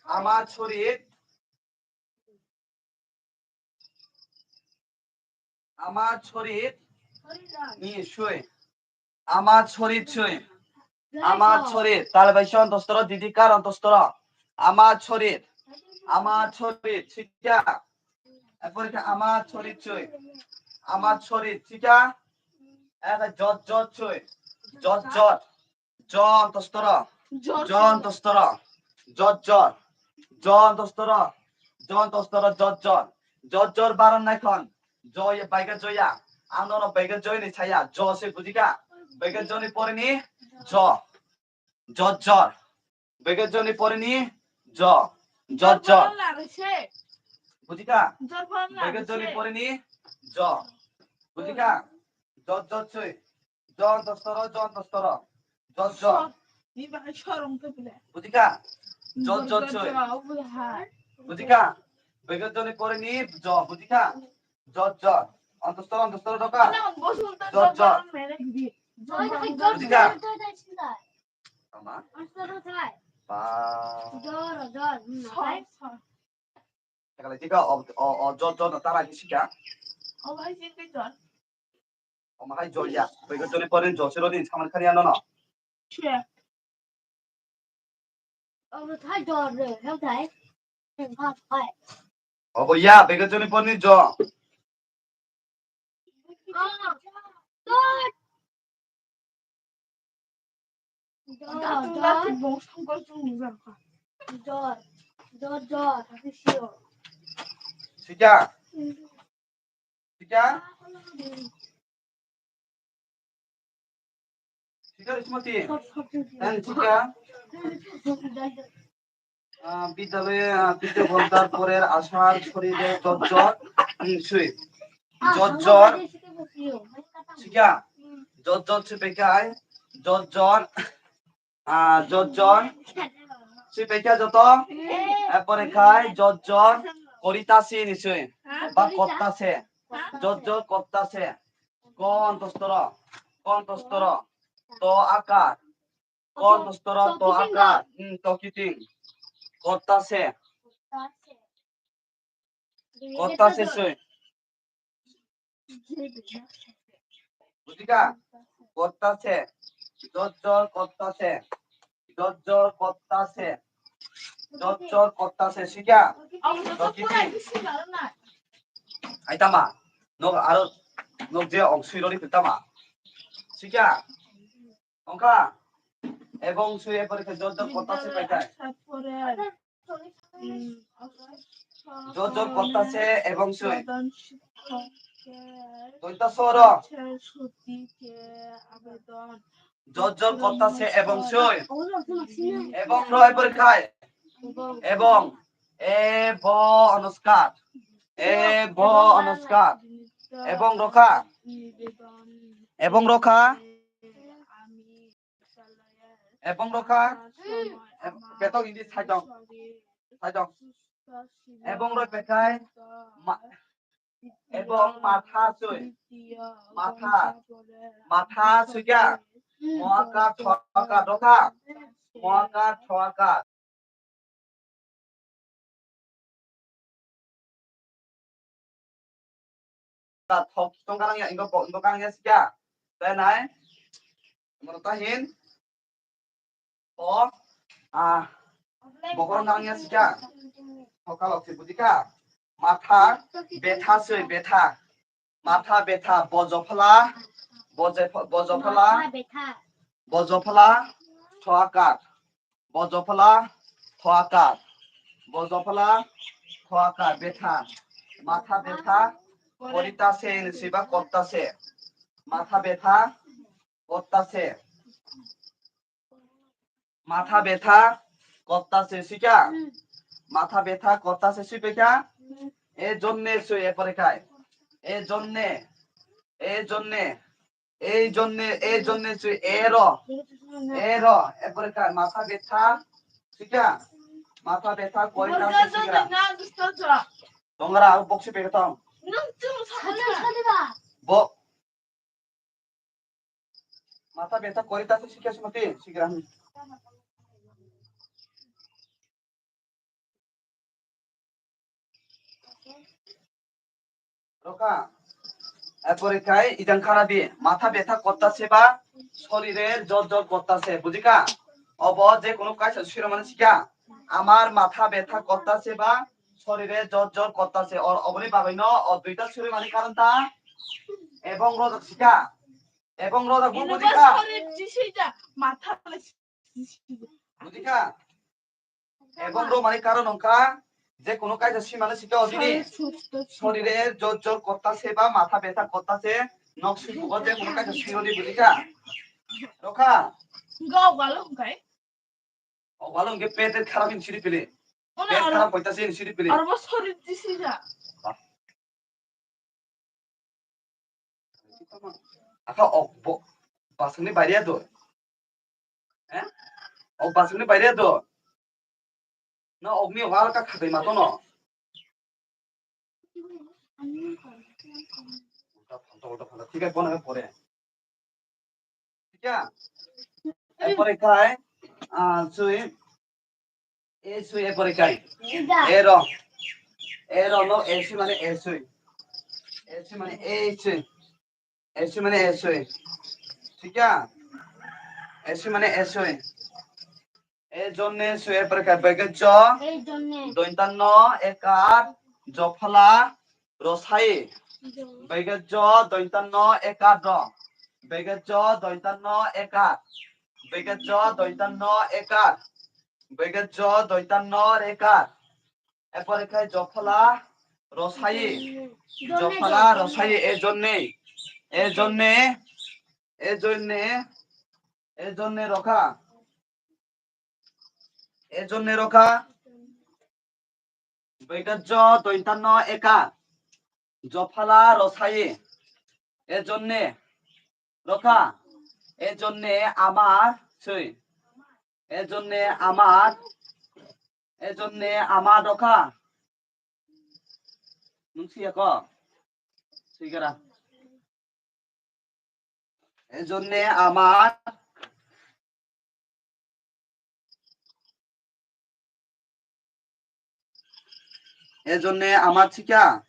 Amar sori. Amar sori. Ni sui. Amar sori choi. Amar sori. Talbai son dostoro didi kar ontostoro. Amar sori. Amar sori. Sikya. Erpore khe ama chori choi. Ama chori, thika? Eka jot jot choi. Jot jot. Jon tostoro. Jon tostoro. Jot jot. Jon tostoro. Jon tostoro jot jot. Jot jot baron naikhon. Joy baiga joya. Ano no baiga joy ni saya. Jo se bujika. Baiga joni pore ni jo. Jot jot. Baiga joni pore ni jo. Jot jot. Bujika? Baiga joni pore ni jo. Bujika? Jot jot soi. Jon tostoro, jon tostoro. Jot jot. Bujika? Jot jot soi. Bujika? Baiga joni pore ni jo. Bujika? Jot jot. Antostoro, antostoro doka. Jot jot. Bujika? Ama? Ba. Ekala tika o, o, o jot jot no tara ni sika. Omo hai jot ya. Baiga joni pore ni jo siro din saman khani ano no. Obo ya, baiga joni pore ni jo. Sika. Sika. Sika Smriti. Dan sika. Ah, bidyaloye, ah, bidya ghontar porer asar chorire jot jot, hmm, sui. Jot jot. Sika. Jot jot sui pekai. Jot jot. Ah, jot jot. Sui pekai joto. Erpore khai jot jot. Koritase ni sui. Ba kottase. Jot jot kottase. Kon tostoro. Kon tostoro. To akar. Kon tostoro to akar. Hmm, to kiting. Kottase. Kottase sui. Bujika? Kottase. Jot jot kottase. Jot jot kottase. Jot jot kottase. Sika? To kiting. Aitama. Nok aro nok je ong sui rori tama. Sika? Ongkha? Ebong sui erpore khe jot jot kottase paikai. Jot jot kottase ebong sui. Koita soro. Jot jot kottase ebong sui. Ebong ro erpore khai. Ebong. Ebo onoskar. Ebo onoskar. Ebong rokha. Ebong rokha. Ebong rokha. Eb-, betok ini saidong. Saidong. Ebong roi pekai. Ma-, ebong matha sui. Matha. Matha sui kya? Moaka thoaka rokha. Moaka thoaka. Thok tong karang ya, ingo bo, ingo karang ya sika. Tei nai. Mono ta hin. O, ah, bokol nang ya sika. Thok kalok si bujika. Matha betha sui betha. Matha betha, bojophala, boje-, bojophala, matha betha. Bojophala, thoakar, bojophala, thoakar, bojophala, thoakar, betha, matha betha, koritase, siba kottase, matha betha, kottase. Matha betha kottase sika. Matha betha kottase sui pekha. E jonne sui erpore khai. E jonne. E jonne. E jonne, e jonne sui ero. Ero. Erpore khai. Matha betha sika. Matha betha kottase sika. Tongara boksi pekha tong. Bo Matha betha koritase sikya sumati sigra. Rokha. Erpore khai idang khana di. Matha betha kottase ba sorire jor jor kottase. Bujika? Obo je kono kaisa siromani sikya. Amar matha betha kottase ba Sorire jor jor kotta se. O, oboni bagwi no o duita suri mani karon ta. Ebong rojak sika. Ebong rojak bu bujika. Sorry, jisija, matha le jisija. Bujika. Ebong ro mani karon wngkha je kono kaisa simano sika o dini. Sorry, sorry, sorry. Sorire jor jor kotta se ba matha betha kotta se nok si bugo je kono kaisa siro di bujika. Rokha. Go galo kai. O balo hwnkhe pet kharap hin siri pili. Ono pet aro kharap hoita se siri pili. Aro bo sorir disi ja. Aka ok bo basungni bairiya do. Eh? Ok basungni bairiya do. Na okni wal ka khatai ma tono. Ulta phalta, ulta phalta. Thik ase, bono pore. Thik ase? Epore kai, ah, sui. E sui epore kai. E ro. E ro no, e sui mane e sui. E sui mane e sui. E sui mane e sui. Thik ase? E sui mane e sui. E jonne sui epore kai. Bege jo. E jonne. Dointanno ekar. Jophala. Rosai. Bege jo dointanno ekar do. Bege jo dointanno ekar. Bege jo dointanno ekar. Bege jo dointanno ekar. Epore khai jophala rosai. Jophala rosai e jonne. E jonne. E jonne. E jonne rokha. E jonne rokha. Bege jo dointanno ekar. Jophala rosai. E jonne rokha. E jonne amar sui. E jonne amar. E jonne amar rokha. Nung siya ko. Sigara. E jonne amar. E jonne amar thik ase?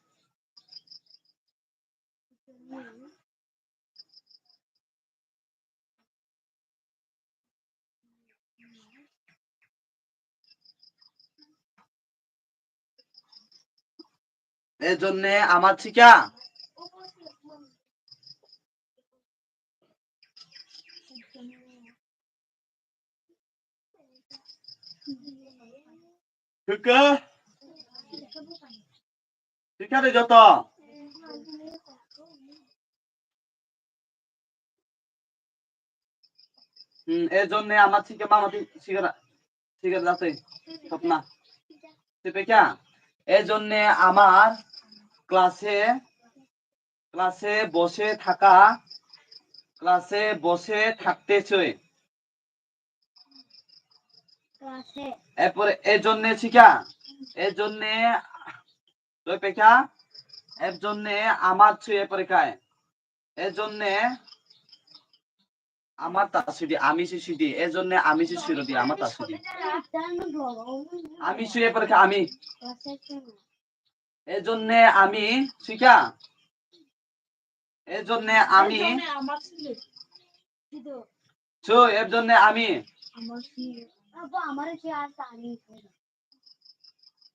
E jonne amar thik ase? Thik ase? Thik ase de joto? Hmm, e jonne amar thik ase, mama thik ase, thik ase, thik ase, jatwi. Thopna. Thik ase? E jonne amar class-e, class-e bose thaka, class-e bose thakte sui. Class-e. Epore e jonne thik ase? E jonne, doi pekha? E jonne amar sui epore kai. E jonne amar ta sui di, ami sui sui di. E jonne ami sui sui di, amar ta sui di. Ami sui epore kai, ami. E jonne ami thik ase? E jonne ami. Sui, e jonne ami.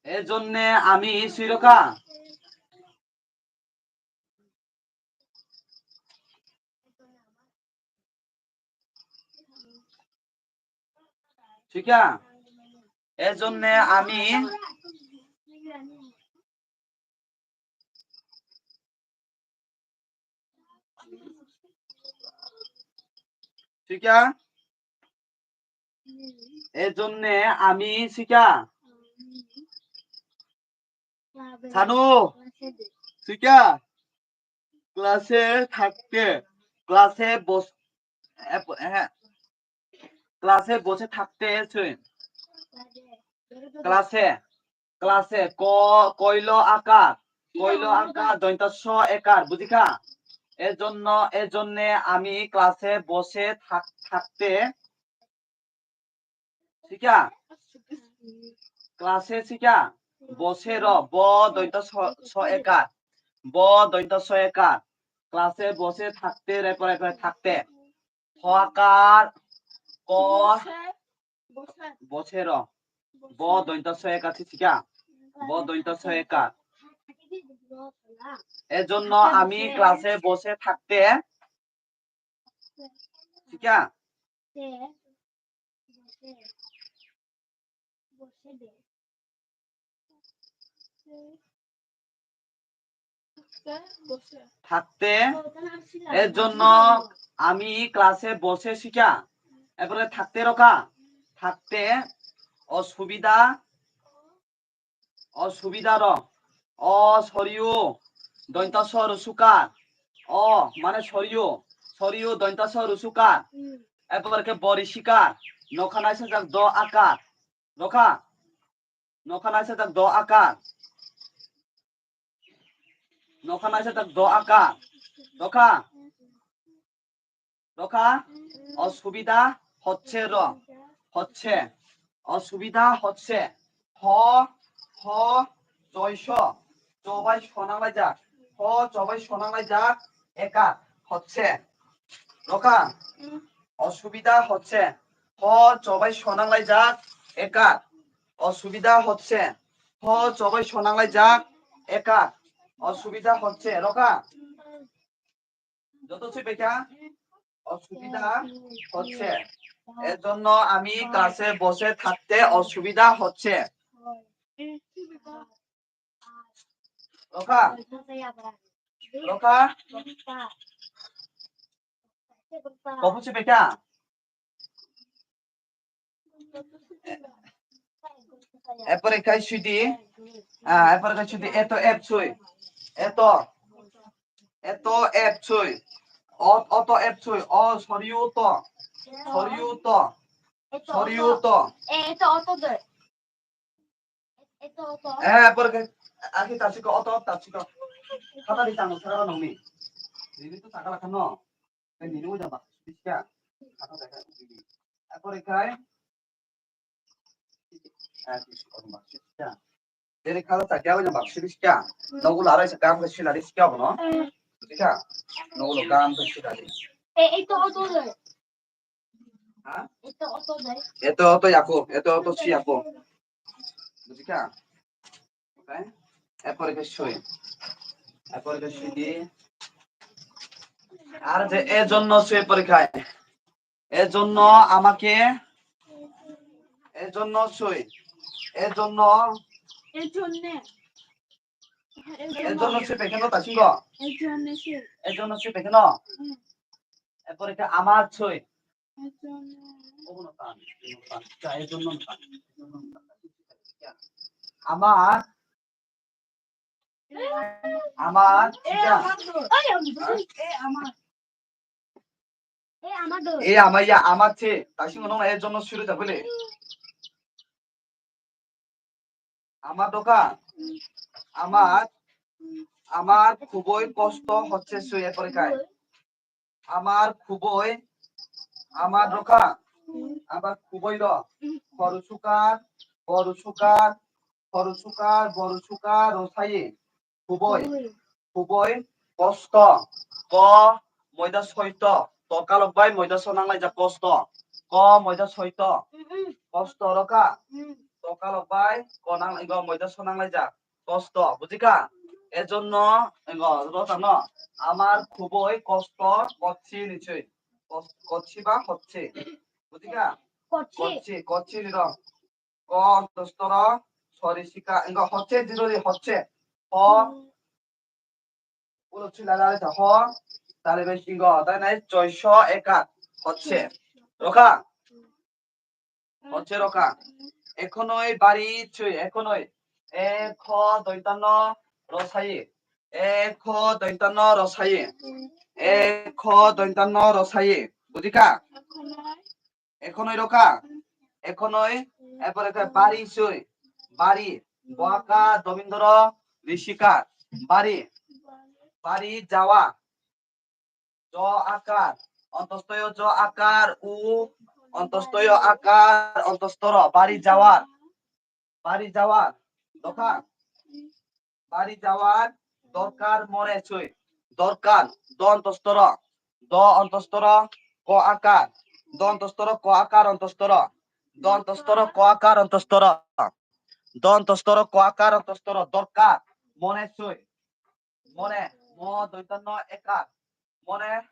E jonne ami sui rokha. Thik ase? E jonne ami. Thik ase? E jonne ami thik ase? Sanu, thik ase? Class-e thakte, class-e bos-, e, e, class-e bose thakte sui. Class-e, class-e, ko-, koilo akar, koilo akar, dointa so ekar, bujikha? E jonno, e jonne ami class-e bose thak-, thakte, thik ase? Class-e thik ase? Bose ro, bo dointa so, so ekar, bo dointa so ekar, class-e bose thakte, re pore pore thakte. Thokar, ko, bose ro. Bo dointa so ekar thik ase? ব দন্ত্য স একার। এজন্য আমি ক্লাসে বসে থাকতে, শিকা? থাকতে, এর জন্য আমি ক্লাসে বসে শিকা। এরপরে থাকতে রকা, থাকতে অসুবিধা, অসুবিধা র, অ সরিও দন্ত্য স রসুকার, অ মানে সরিও, সরিও দন্ত্য স রসুকার। এরপরে কে বরিশিকার, নখা নাইসা যাক দ আকার, রকা। Nokha naisa tak do akar. Nokha naisa tak do akar. Rokha. Rokha. অসুবিধা হচ্ছে র। হচ্ছে। অসুবিধা হচ্ছে। হ, হ, জয় স। জবাই সনাংলাইজাক। হ, জবাই সনাংলাইজাক। একার। হচ্ছে। রকা। অসুবিধা হচ্ছে। হ, জবাই সনাংলাইজাক। একার। অসুবিধা হচ্ছে। হ, জবাই সনাংলাইজাক। একার। অসুবিধা হচ্ছে। রকা। যত সে বেটা অসুবিধা হচ্ছে। এর জন্য আমি ক্লাসে বসে থাকতে অসুবিধা হচ্ছে। Rokha. Rokha. Kopo si beka. Epore kai sudi. Ah, epore kai sudi. Eto ep sui. Eto. Eto ep sui. Ot, oto ep sui. O, sorry, uto. Sorry, uto. Sorry, uto. Eh, eto oto de. Eh, por ke, aki tachiko, oto tachiko. Kata di tango sara nongni. Nini to takala kano. Eh, nini uja bak, biska. Kata deka. Eh, por kai. Eh, biska, biska. Dere kata takya uja bak, biska. Nogu larai sa kam ke silari ska bono. Biska. Nogu lo kam ke silari. Eh, eto oto de. Ha? Eto oto yako, eto oto si yako. Bujikha? Okay? এরপরে কে সই। এরপরে কে সই দি। আর যে এজন্য সই পরীক্ষায়। এজন্য আমাকে, এজন্য সই। এজন্য। এজন্য। এজন্য সই পেখেন তাসিংহ। এজন্য সই। এজন্য সই পেখেন। এরপরে কে আমার সই। এজন্য। ওগুলো তান, এগুলো তান। যা, এজন্য তান। আমার, আমার, এ, যা। আমার দোষ। এ, আমার। এ, আমার দোষ। এ, আমার, ইয়া, আমার সে। তাসিংহ নং এজন্য শুরু যা বলে। আমার দোকান, আমার, আমার খুবই কষ্ট হচ্ছে সই এ পরীক্ষায়। আমার খুবই, আমার রোকা, আমার খুবই র, খরচুকার, বড়চুকার, খরচুকার, বড়চুকার, রসায়ে, খুবই, খুবই কষ্ট, ক, ময়দা সৈত, ত কালক বাই ময়দা সনাংলাইজাক কষ্ট, ক, ময়দা সৈত, কষ্ট রোকা, ত কালক বাই ক নাংলাইগ ময়দা সনাংলাইজাক কষ্ট, বুঝিকা? এজন্য, এগ, রোতা ন, আমার খুবই কষ্ট করছি নিশ্চয়। কস-, করছি বা হচ্ছে। বুঝিকা? করছি। করছি, করছি নির। ক অন্তস্থর, সরিষিকা, এগ, হচ্ছে দিররি হচ্ছে। হ। হুম। উলো ছিলা দাঁড়াইছে। হ। তাহলে বেশ, এগ, তাই নাই, ছয়শ একাত হচ্ছে। রোকা? হচ্ছে রোকা। এখনই বাড়ি ছুঁই, এখনই। এ খ দন্ত্য ন রসায়ে। এ খ দন্ত্য ন রসায়ে। এ খ দন্ত্য ন রসায়ে। বুঝিকা? এখনই রোকা। এখনই। এরপরে কে বাড়ি ছুঁই। বাড়ি। ব আকার, দমিন্দর, ঋষিকার। বাড়ি। বাড়ি যাওয়া। জ আকার, অন্তস্থয় জ আকার, উ, অন্তস্থয় আকার, অন্তস্থর, বাড়ি যাওয়ার, বাড়ি যাওয়ার, দোকান, বাড়ি যাওয়ার দরকার মনে হচ্ছে, দরকার, দ অন্তস্থর, দ অন্তস্থর, ক আকার, দ অন্তস্থর, ক আকার, অন্তস্থর, দ অন্তস্থর, ক আকার, অন্তস্থর। Don tostoro ko akar, tostoro dorkar. Mone sui. Mone, mo doitanno ekar. Mone,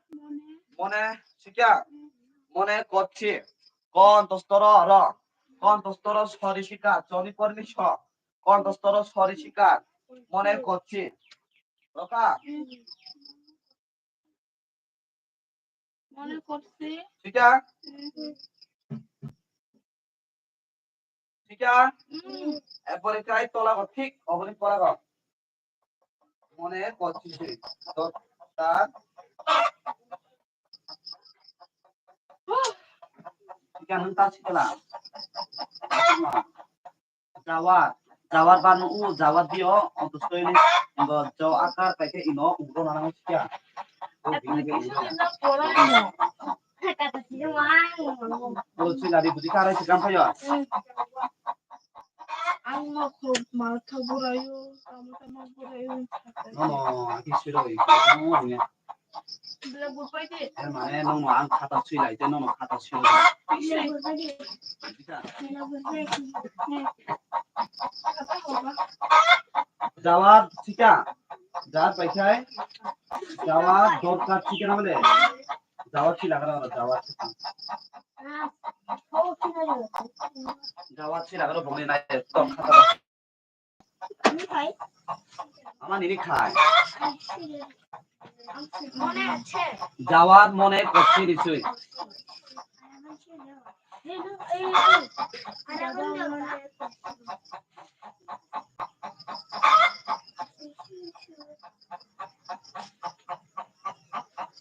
mone sikya. Mone kotsi. Kon tostoro ro. Kon tostoro sori sikar. Joni porni so. Kon tostoro sori sikar. Mone kotsi. Roka. Mone korsi. Sika? Sika? Ekbare kai tola go thik oboni pora go. Mone korsi se. Dota. Sika nang ta sikla. Jawar, jawar banu u, jawar dio, onto soili, ngo jo akar paike ino, ungro nana musia. O bini ke ungro. O sila di buji karai sikam payo. Ang no ko ma tha burayo, tamo tamo burayo. No, no, aki siro i. No, no. Blackboard pai di. Eh, mane, nono ang khata sui lai, te nono khata sui lai. Blackboard pai di. Jawab sika. Jawab pai sai. Jawab dorkar sika na bole. Jawab sila karo, jawab sika. Jawab sila karo, bongni nai, tok khata. Ama nini khai. Jawar mone kochi risui.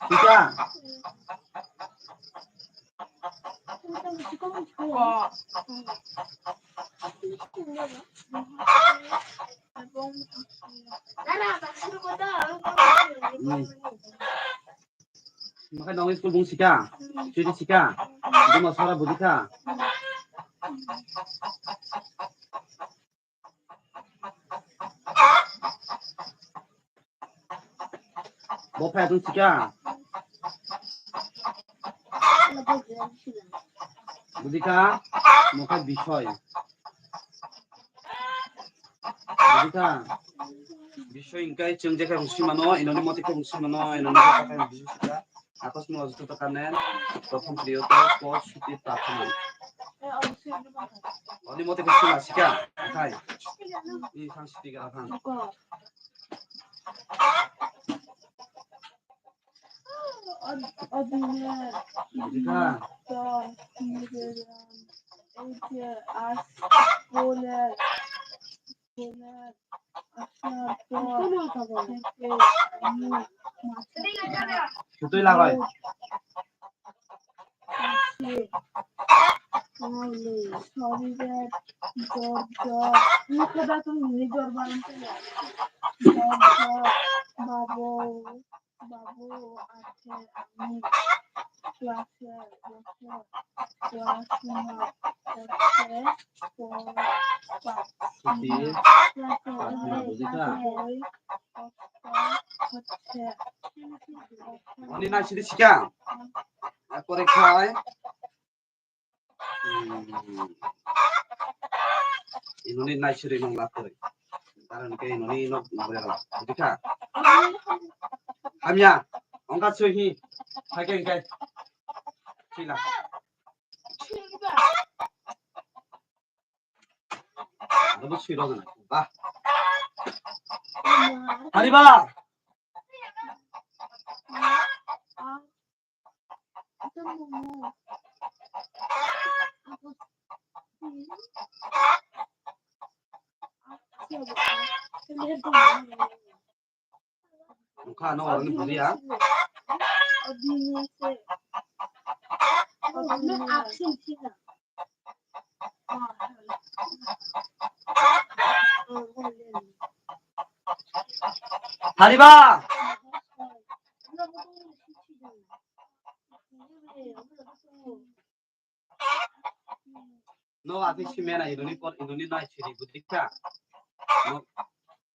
Sika. Makai dong school bung sika, sudi sika, buma sara bujika. Bo phai tong sika. Bujika, mokha bisoi. Bujika, bisoi ingkai chwng jekha hung simano, inoni moti khe hung simano, inoni jekha hung bisoi sika. Akosno joto kanen, prothom priyoto, pot suti prathana. Oni moti khe sima sika, akhai. I thang siti gara thang. Bujikha? Sutwi lagai. Babu, ache, ami, class, class, class, class, Siti, class, Fatima, bujikha? Oni nai sidi sika. Pore khai. Hmm. Inoni naisiri nong latoi. Karon ke inoni nok nong rela. Bujikha? Hamya. Ongka sui hi. Hai ke ke. Sila. Ado sui rong na. Ba. Hari ba. Nokha no wngni bulia. Hariba. No, ati simena inoni por inoni nai siri budikha. No,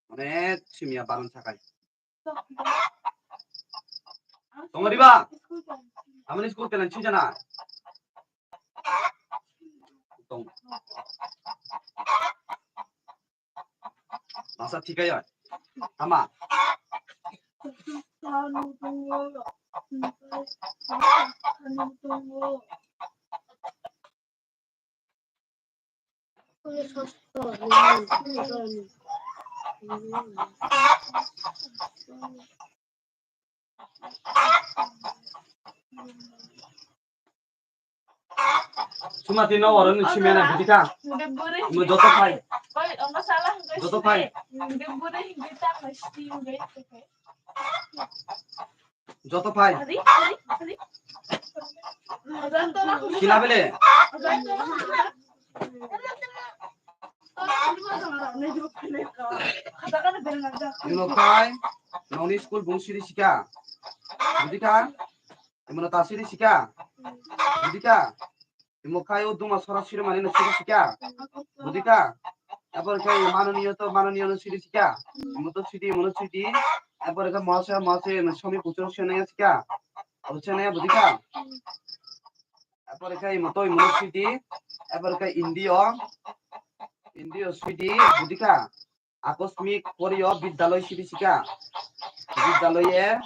mane simia baron sakai. Tongoriba. Amani school telan chijana. Tong. Masa thikaya. Tama. Sumati no oro ni simena bidika. Mo joto phai. Joto phai. Joto phai. Sila bele. Imo phai, nongni school bung siri sika. Bidika. Imo ta siri sika. Bidika. Imo khai o duma sora siri mani no siri sika. Bidika. Apor khai mananiyo to mananiyo no siri sika. Imo to siri, imo no siri. Apor khai mohasaya, mohasaya no somi puchuro siri naya sika. Abo siri naya bidika. Apor khai imo to imo no siri. Apor khai Indio. Indio siri bidika. Akosmik poriyo bidyaloi siri sika. Bidyaloye.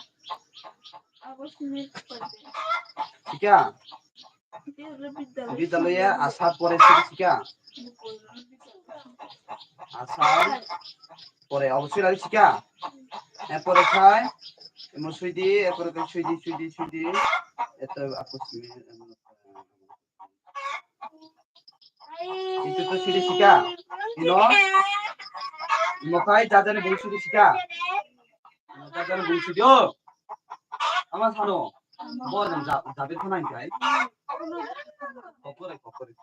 Akosmik poriyo. Sika. Bidyaloye asar pore siri sika. Asar pore obosoi lari sika. Epore khai emo suidi, epore khai suidi, suidi, suidi. Eto akosmik. Itu to siri sika. Ino. Imo khai jajani bung siri sika. Imo jajani bung siri o. Ama sano. Bo jang ja-, jabi khana khai. Kokore, kokore.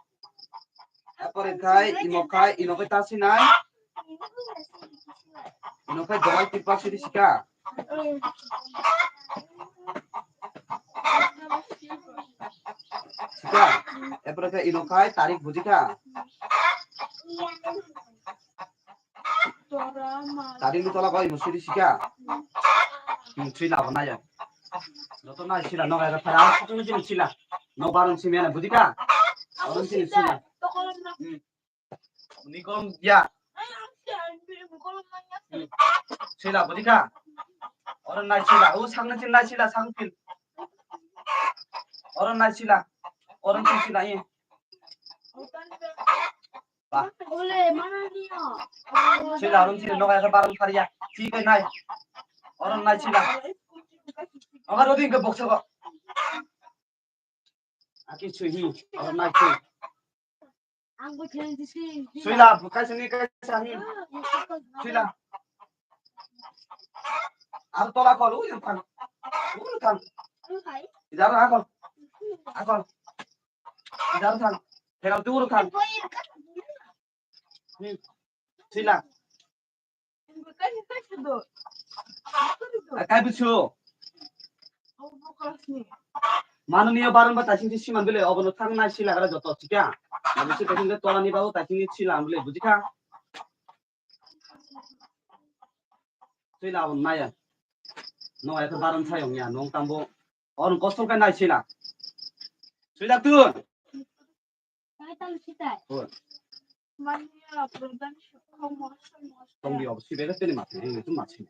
Epore khai, imo khai, ino khai ta sinai. Ino khai jolai tipa siri sika. Sika. Epore khai ino khai tarik bujika. Tarik ni tola koi musiri sika. Hmm, sila abo naya. Joto nai sila no gai phara ang sila. No barong simi ana bujika. Abo sila. Hmm. Ni kolom ya. Sila bujika. Oro nai sila. O sangna chin nai sila sang pil. Oro nai sila. Oro chin sila i. Ba. Sila oro chin no ga baron paria. Chi kai nai. Oro nai sila. Aga rodi ke box ko. Aki sui hi. Oro nai sui. Ang bo theng di sui. Sui la, bukai sini kai sa hi. Sui la. Ang tola kol, ui thang. Ui thang. Ijar akol. Akol. Ijar thang. Thera tu ur thang. Hmm. Sui la. Kai bisu. Mananiyo baron ba taising si siman bile obono thang nai sila gara joto chikya. Mabisi taising ke tola ni babu taising ni sila bile bujikha. Sila abon naya. No ya baron sayong ya nong tambo. On kosol kai nai sila. Sila tu. Hoi. Tongdi obo sibe tini mati, ini tu mati.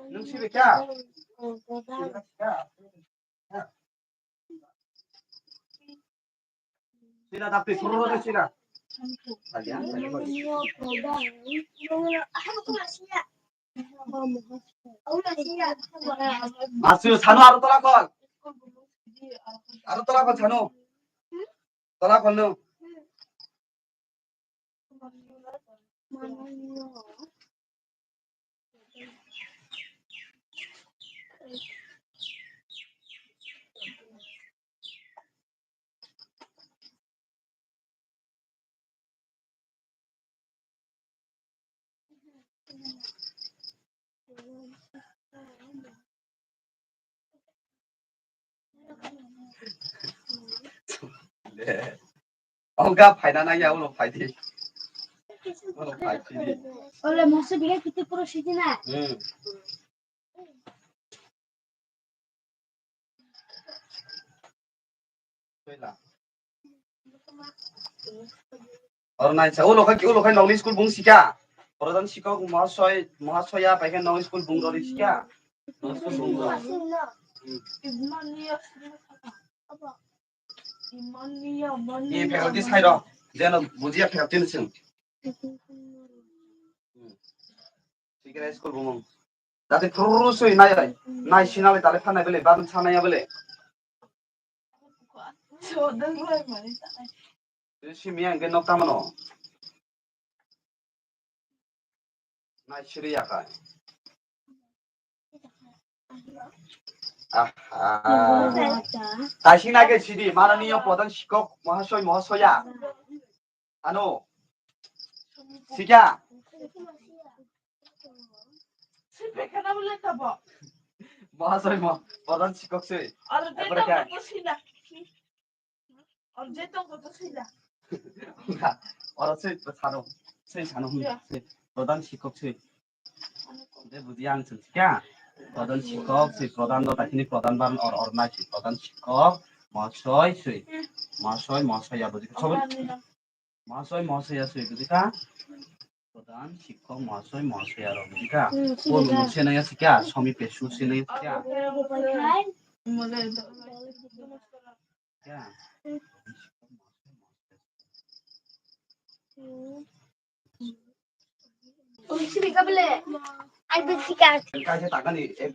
Nung sibe kya? Sila tapi suruh sila. Masu sanu aru tola kol. Aru tola kol sanu. Tola kol no. Oga phaina nang ya, ulo phai di. Ulo phai di. Ole moso biga kiti puro sidi na. Hmm. Oro nai sa, ulo khai, ulo khai nongni school bung sika. Pradhan sikok mohasoi, mohasoi ya paikhe no school bung rori sikya. No school bung rori. Hmm. Ni faculty sai ro. Jeno bujiya faculty ni sing. Hmm. Sikira school bung. Dati phuru sui nai ai. Nai sinale tale phanai bele, ban sanaya bele. Simi ang ke nok tamano. Nai siri ya kai. Aha. Taising nai ke sidi, mananiyo pradhan sikok, mohasoi, mohasoya. Ano. Sikya. Mohasoi mo, pradhan sikok sui. Aro Epore kya? Oro je tong koto sila. Oro sui sano, sui sano hwn. Ya. Sui. Pradhan sikok sui. De buji ang sui kya? Pradhan sikok sui, pradhan do takini pradhan ban or or nai sui, pradhan sikok, mohasoi sui. Mohasoi, mohasoi ya buji. Sob-, Mohasoi, mohasoi ya sui buji ka? Pradhan sikok, mohasoi, mohasoi ya rok buji ka? Hmm, sui buji ka. Polo nuk senai ya sui kya? Somi pesu senai ya sui kya? Kaisa takani, ek,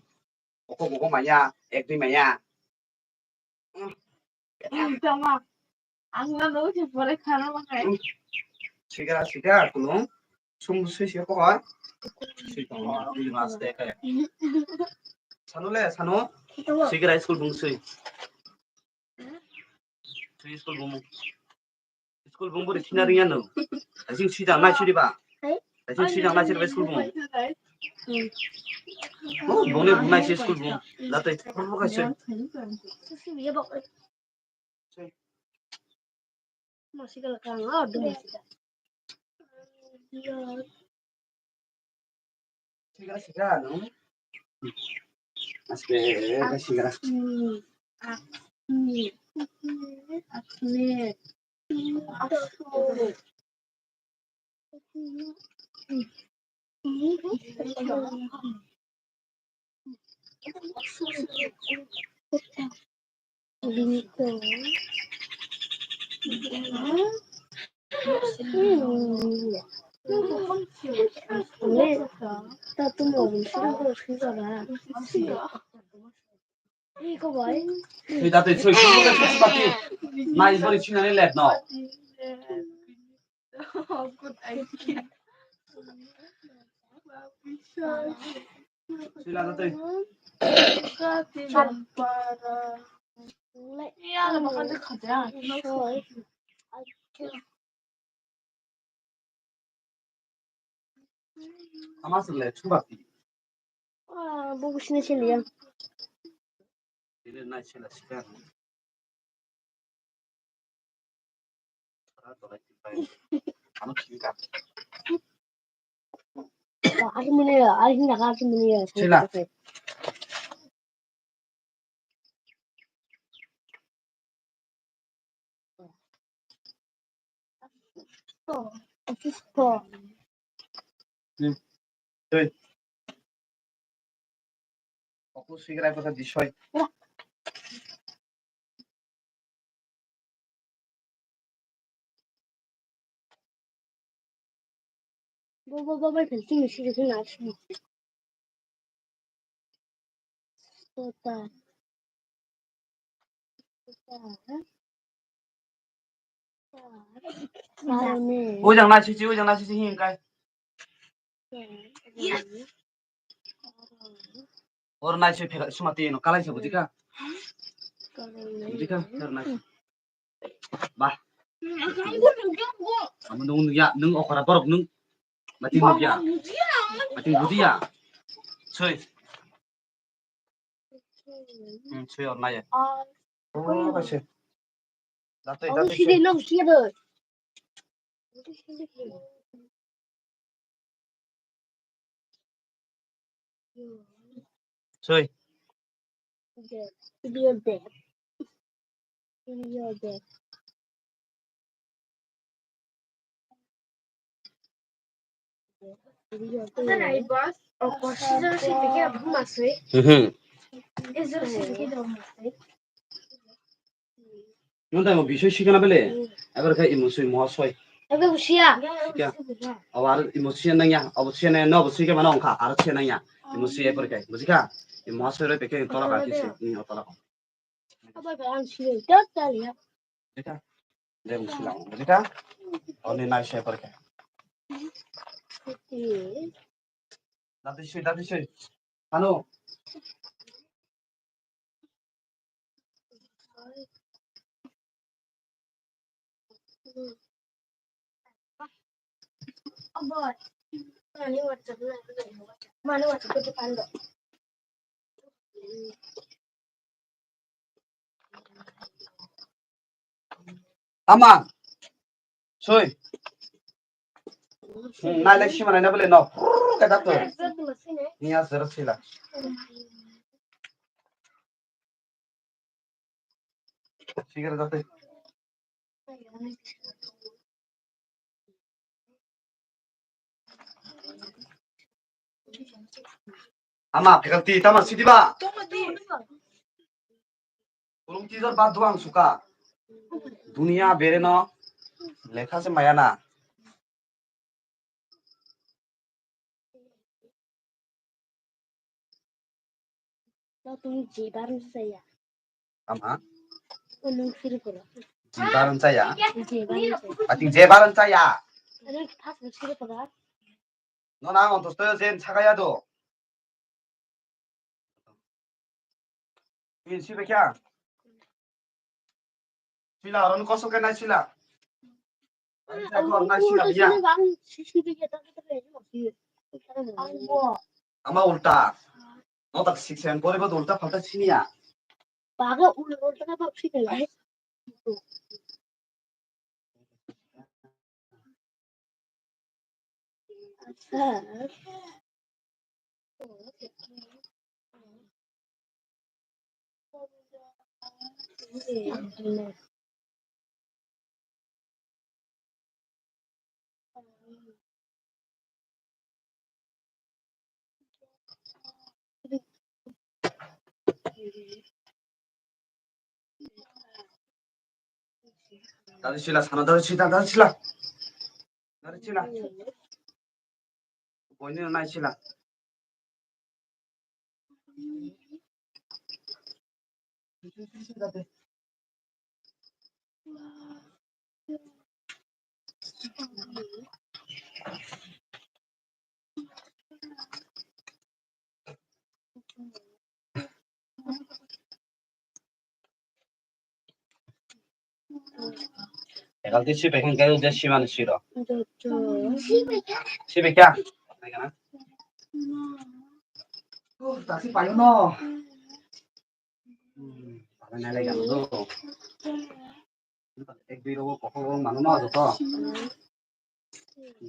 oko, oko maya, ek dui maya. Tama, ang na no se pore khana ma khai. Sikra, sikra, kulung. Sum sui se ko ha. Sui tong ma, di mas de kai. Sanu le, sanu. Sikra school bung sui. Sui school bung. School bung buri sina ringya no. Asing sui jang nai sui ba. Asing sui jang nai sui ba school bung. Oh, bung le bung nai sui school bung. Latai, pur pur kai sui. Sigra, sigra, no? Aste, sigra. Twi da twi soi soi soi soi pati. Nai bori sinani let no. Sila da twi. Ama sile chuba ti. Ah, bubu sini sini ya. Ini nai sila sila. Ano sila. Ari mene ya, ari hinda ka ari mene ya. Sila. Hmm. Tui. Aku sigra kota disoi. Bo, bo, bo, bai phel chini sini sini asini. Kota. Kota. Kota. Ujang nai sisi, ujang nai sisi hingkai. Or nai sui phela suma twi no kalai se bujika. Bujika, or nai sui. Bah. Amo nung ya, nung okora borok nung. Mating nung ya. Mating budia. Sui. Hmm, sui or nai. Oh, kaise. Datoi, datoi, sui. Sui. Mhm. Nung tamo bisoi sikana bele? Ebar khe imo soi, moha soi. Ebe usia. Sikya. Abo aro imo sia nangya, abo sia nangya, no abo soi khe mano wngkha, aro sia nangya. Imo sia ebar khe, bujikha? Imo moha soi roi pekhe tola kha kisi, ni tola kha. Abo ang sio, tot taliya. Bujikha? De imo soi lang, bujikha? Oni nai soi ebar khe. Dati soi, dati soi. Hano. Ama. Soi. Hmm, nai lai sima nai na bole no. Prrrr, kata to. Ni as zero sila. Sikir jate. Ama, faculty, tama sidi ba? Kurung teacher ba duang suka. Dunia bere no lekha se maya na. Tong je baron saya. Ama? Unung siri pura. Je baron saya. Je baron saya. Ating je baron saya. Unung pas siri pura. No na on to jen sakaya do. Pin si bekya. Sila, oro kosok ke nai sila. Nai sila, ya. Ama ulta. No tak sik sen pore bo ulta falta sini ya. Baga ulta na bak sini ya. Dari sila sana, dari sila, dari sila. Dari sila. Boini nai sila. Ekal ti sipai khe, ekal ti simani siro. Sipai kya? Oh, taksi payo no. Hmm, pakai nai lai gano do. Ek dui rogo kokol rong mano no joto.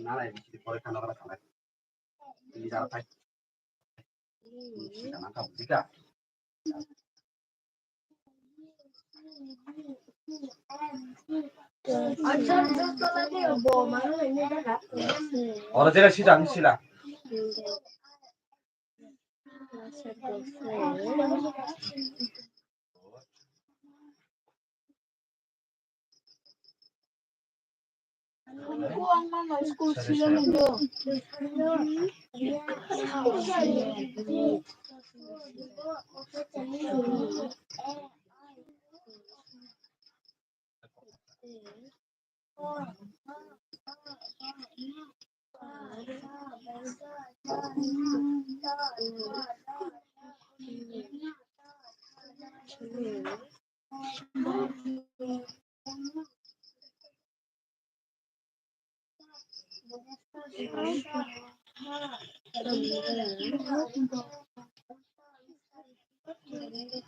Nalai bisi pore khana kala kala. Ini jalan thai. Sida nangkha bujikha. Oro jera sida, sida.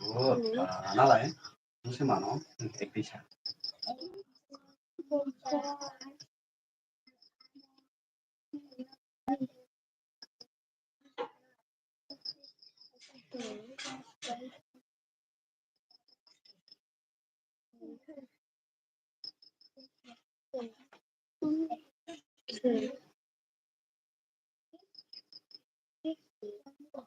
Oh, ah, nalai. Musi mano, ek bisa.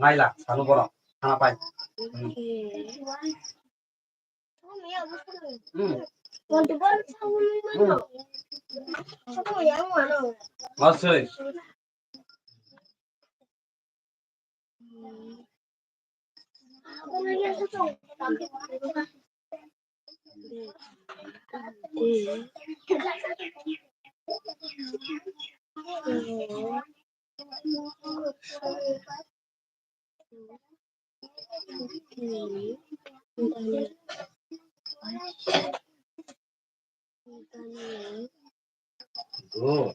Naila, sanu borok, khana pai. Hmm. Hmm. Hmm. Aswk. Good.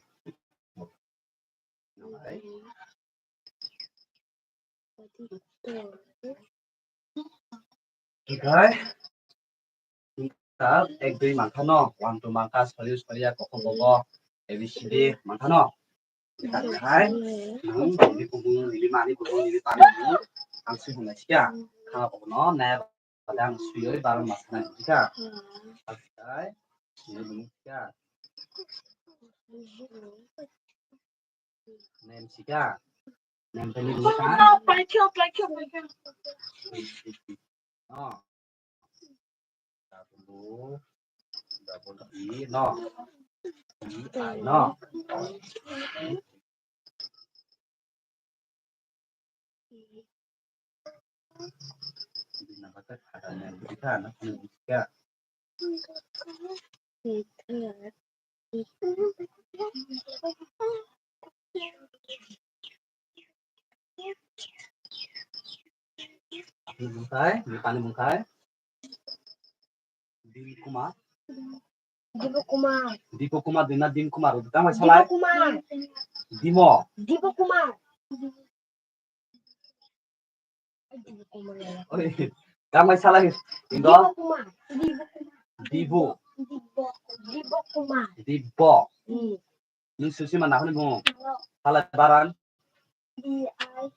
Oke. Kita ek dui mangkha no, one two mangkha, sori sori ya, koko bobo, A B C D mangkha no. Kita hai, nang, nini kubu, nini mani kubu, nini pani kubu, ang si hwnai siya, khana kubu no, nai, padang suyoi, barang mas nai siya. Oke, nini siya. Nem sika. Nem tadi buka. Paikyo, paikyo, paikyo. Oh. Double, double E, no. E, I, no. Bungkai, bungkai. Dim Kumar. Dibo Kumar. Dipo Kumar, dina Dim Kumar. Tamo salai? Dibo Kumar. Dimo. Dibo Kumar. Dibo Kumar. Oi, tamo salai? Indo? Dibo Kumar. Dibo Kumar. Dibo. Dibo. Dibo Kumar. Dibo. Hmm. Nung susi ma nahani bungo? Salai baran? D I.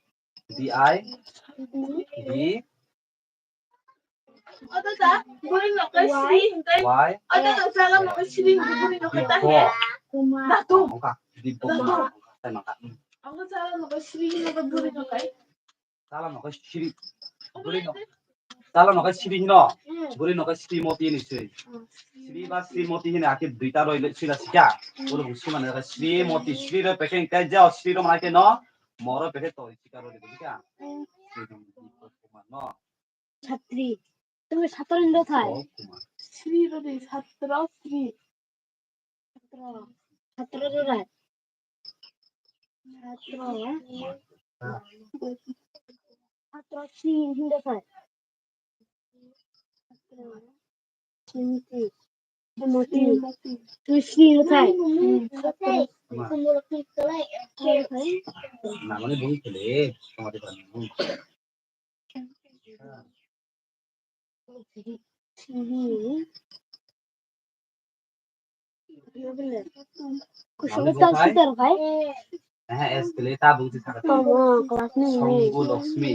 D I. D. D. Oto ta, buri no kai sri hintai. Y. Oto ta, sala no kai sri hintai, buri no kai ta he. Kumar. Datu. Oka, di bokma. Datu. Tai maka. Oto sala no kai sri hintai, buri no kai. Sala no kai sri. Buri no. Sala no kai sri hino. Hmm. Buri no kai Srimoti ni sri. Hmm. Sri ba Srimoti hino ake duita roi le sila sika. Hmm. Buri no sima no kai Srimoti, sri roi pekeng kai jao, sri roi mana ke no. Moro pekeng to sika roi de sika. Hmm. Sri no. ছাত্রী। তুমি ছাত্র ইন্দ্র থাই। Sri rode, ছাত্র, Sri. ছাত্র। ছাত্র rode. ছাত্র। ছাত্র Sri ইন্দ্র থাই। ছাত্র। Srimoti. Srimoti. Srimoti. Sri rode. Namani bui kele, tomate bani. Sri. Kuchuk ta sweater khai. Eh, es kele ta bung si thaka. Tamo, class ni. Songbu Lakshmi.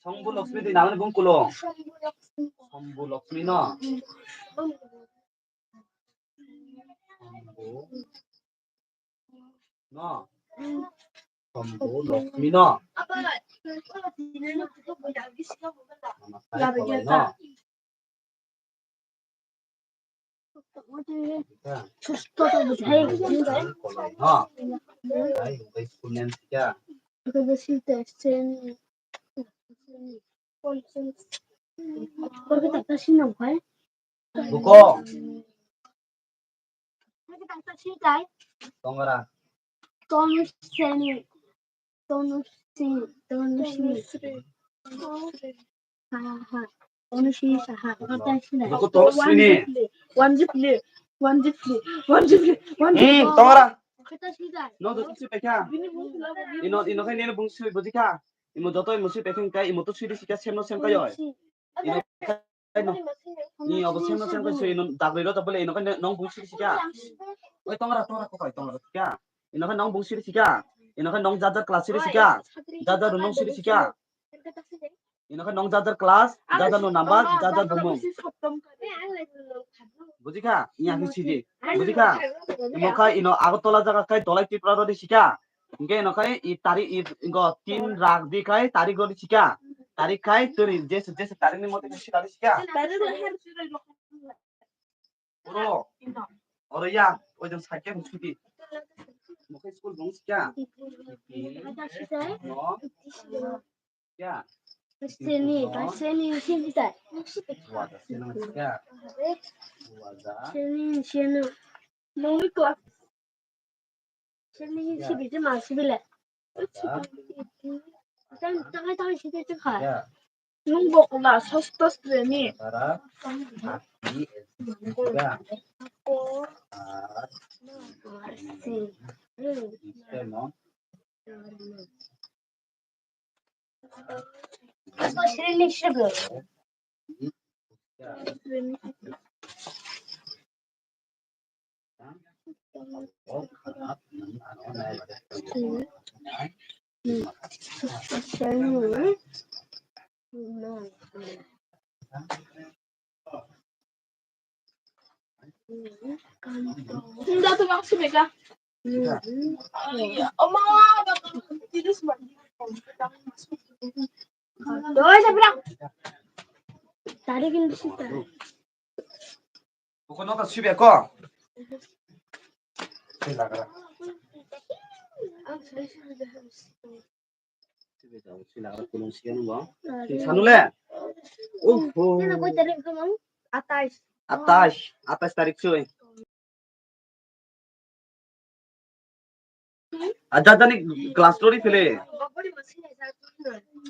Songbu Lakshmi di namani bung kulo. Songbu Lakshmi no. Songbu. No. Songbu Lakshmi no. Mama sai kolai no. Buko. Tongora. Tonusi, Tonusi. Saha. Tonusi Saha. Kata sini. Noko Tonusi ni. One Zipli. One Zipli. One Zipli. One Zipli. Hmm, tongora. Kata sini. No, do tu pekha. Ino, ino kai nene bung sui bujikha. Imo joto imo sui pekha kai imo to sui di sika sem no sem kai oi. Ino kai no. Ni obo sem no sem kai sui ino dagri ro to bole ino kai nong bung sui sika. Oi tongora tongora ko kai tongora sika. Ino khe nong bung siri sika. Ino khe nong jar jar class siri sika. Jar jar room nong siri sika. Ino khe nong jar jar class, jar jar no number, jar jar bumung. Bujikha? Iya khe sidi. Bujikha? Imo khai ino Agartala jaga khai Dolai Tripura rodi sika. Hingke ino khai i tari i go tin rak di khai tarik rodi sika. Tarik khai turi jese jese tarik ni mote sika sika. Oro. Oro ya, oi jang sakya musuki. Mokai school bung sakya. No. Ya. Seni, seni, seni tai. Waja seni sakya. Waja. Seni, seni. Nungwi ko. Sini sibidi ma sibile. Tang tang tang sibidi kha. Nung bo kula sos tos deni. Sini sibidi. Tadi kan di situ. Bukan nota sibeko. Sibeko, silagra kulung sian bo. Sanu le. Uhu. Ini koi tarik kamang? Atais. Atais, atais tarik sui. Ajajani class rori phele.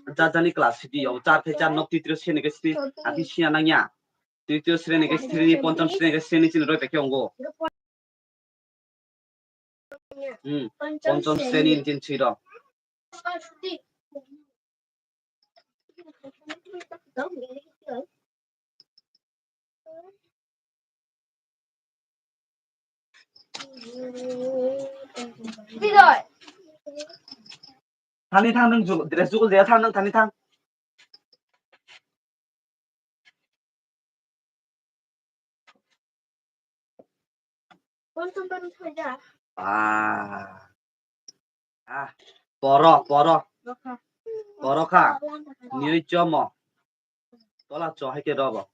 Ajajani class sidi yo, char khe char nok titiro sini khe sini, ati siya nangya. Titiro sini khe sini, ponchom sini khe sini, sini roi pekhe ongo. Hmm, ponchom sini tin siro. Thani thang nung jug-, dress jugul jaya thang nung thani thang. Ah. Ah. Poro, poro. Poro kha. Niyoi chomo. Tola cho hai ke robo.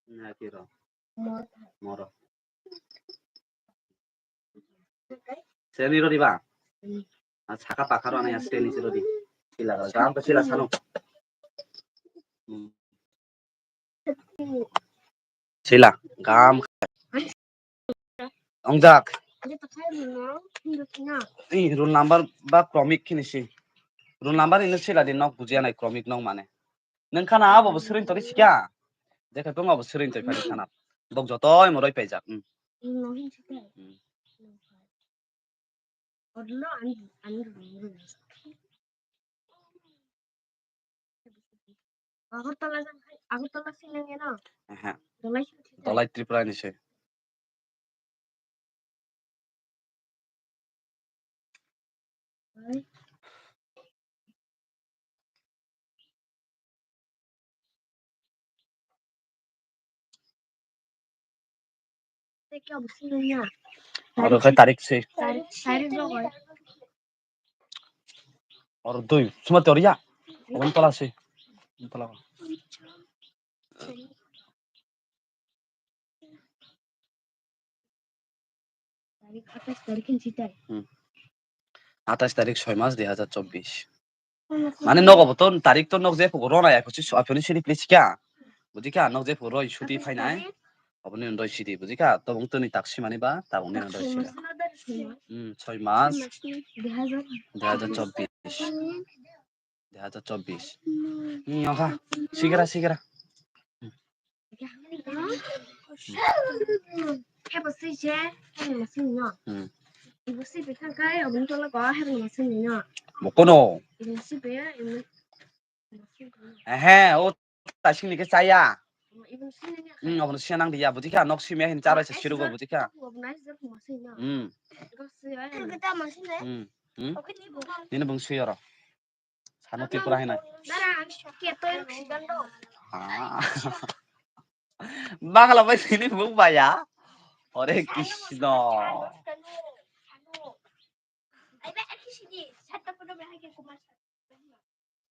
Na ke ro. Moro. Seni rodi ba? A saka pakaro na seni rodi. Sila gam ka sila sano. Sila gam. Ongjak. Ih, roll number ba kromik khini si. Roll number ini sila di nok bujiya nai kromik nok mane. Nung khana abo bo sering tori sikya. Jekhe tong abo sering tori phai khana. Bok joto imo roi paijak. Hmm. Hmm. Agartala jang hai, Agartala sinang ya na? Aha. Dolai sing thik. Dolai Tripura ni se. Oro khai tarik se. Oro dui suma tor ya. Obon tola se. Tola. Tarik atais tarik hinsi tai. Hmm. Atais tarik soi mas dui hazar chobbish. Mane nogo bo to tarik to nog je phugo rona ya phuchi aphoni sidi please kya. Buji kha nog je phugo roi suti phainai. Oboni roi sidi buji kha to bung toni taksi mani ba ta bung ni roi sidi. Hmm, soi mas. Dui hazar chobbish. Dui hazar chobbish. Hmm, oha. Sigira, sigira. Hebo sui je, hebo sui no. Hmm. Ibo sui bithang kai, oboni tola ko hebo sui no. Bokono. Ibo sui be, ibo sui be. Ehe, o tasing ni ke chaya. Ibo sui no. Hmm, oboni sui nang dia, buji kha nok sui me hin chara se siru go buji kha. Hmm. Hmm. Hmm. Nini bung sui oro. Sano Tripura hai na. Ah. Bangla bai sini bung baya. Hore Krishna.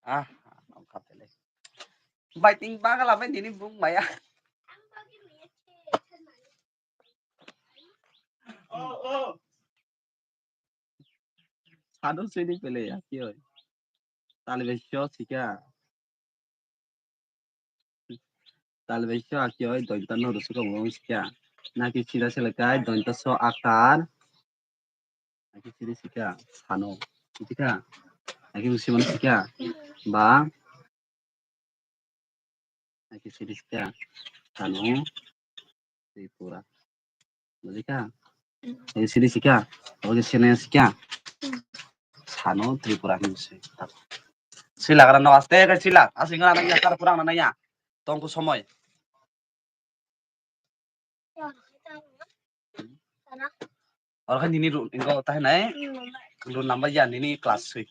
Ah, nongkha pele. Bai ting bangla bai nini bung maya. Sado sini pele ya, ki oi. Talbesyo sika. Talbesyo aki oi, dointa no rusuko mo sika. Naki sida selekai, dointa so akar. Aki sida sika, sano. Sika. Aki usi mo sika. Ba. Aki sidi sika, sano, Tripura. Buji kha? Aki sidi sika, oke sini sika. Sano, Tripura hinsi. Sila karena no aste ke sila. Asing na ya kar kurang na ya. Tongku somoi. Oro khe nini ru-, ingo tahinai roll number ya nini class swi.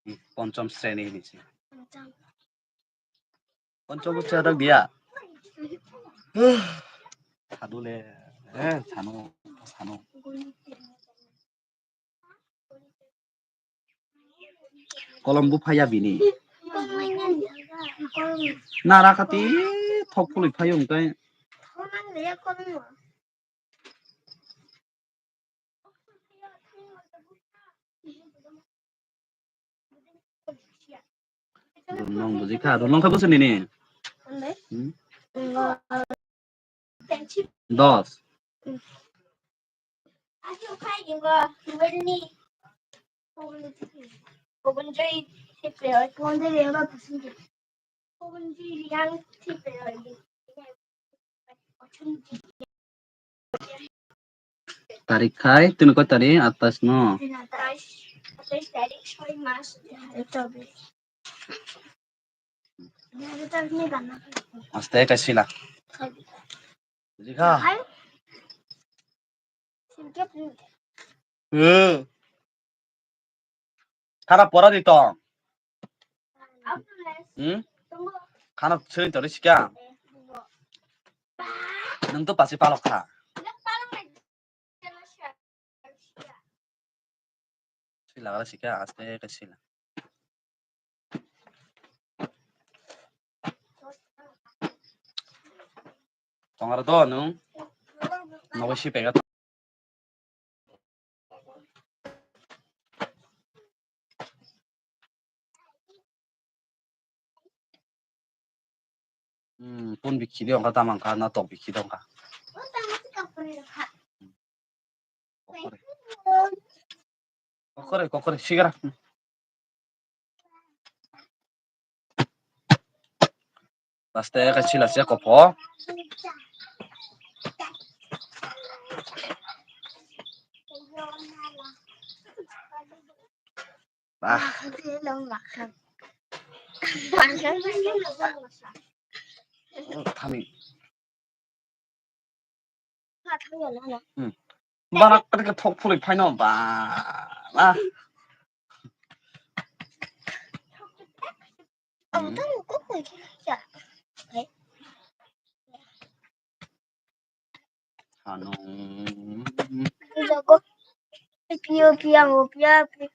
Hmm, ponchom sreni hinwi se. Ponchom bwswk dak dia. Sadule, eh, sano, sano. Kolom buphaya bini. Nara kati thok phulwi phaio hwnkhe. Rung nong buji kha, rung nong kha bwswk nini? Hmm? Dos. Tarik khai, tini koi tarik? Atais no. Aste kai sila. Buji kha? Hmm. Khara pora di tong. Hmm? Khana sering tori sika. Nung to pasi palok kha. Sila kala sika, aste ke sila. Tongara to nung. Nogo si pega. Hmm, pun bikhi de ongkha, tamang kha, na tok bikhi de ongkha. Kokore. Kokore, kokore, sigra. Laste ka sila se kopo. Bah. Thani. Hmm. Bana kata ke thok phulai phaino ba. Ba. Ang Hmm. tang ko ko ki ya. Hai. Ano. Jago. Pio piang o pia pi-,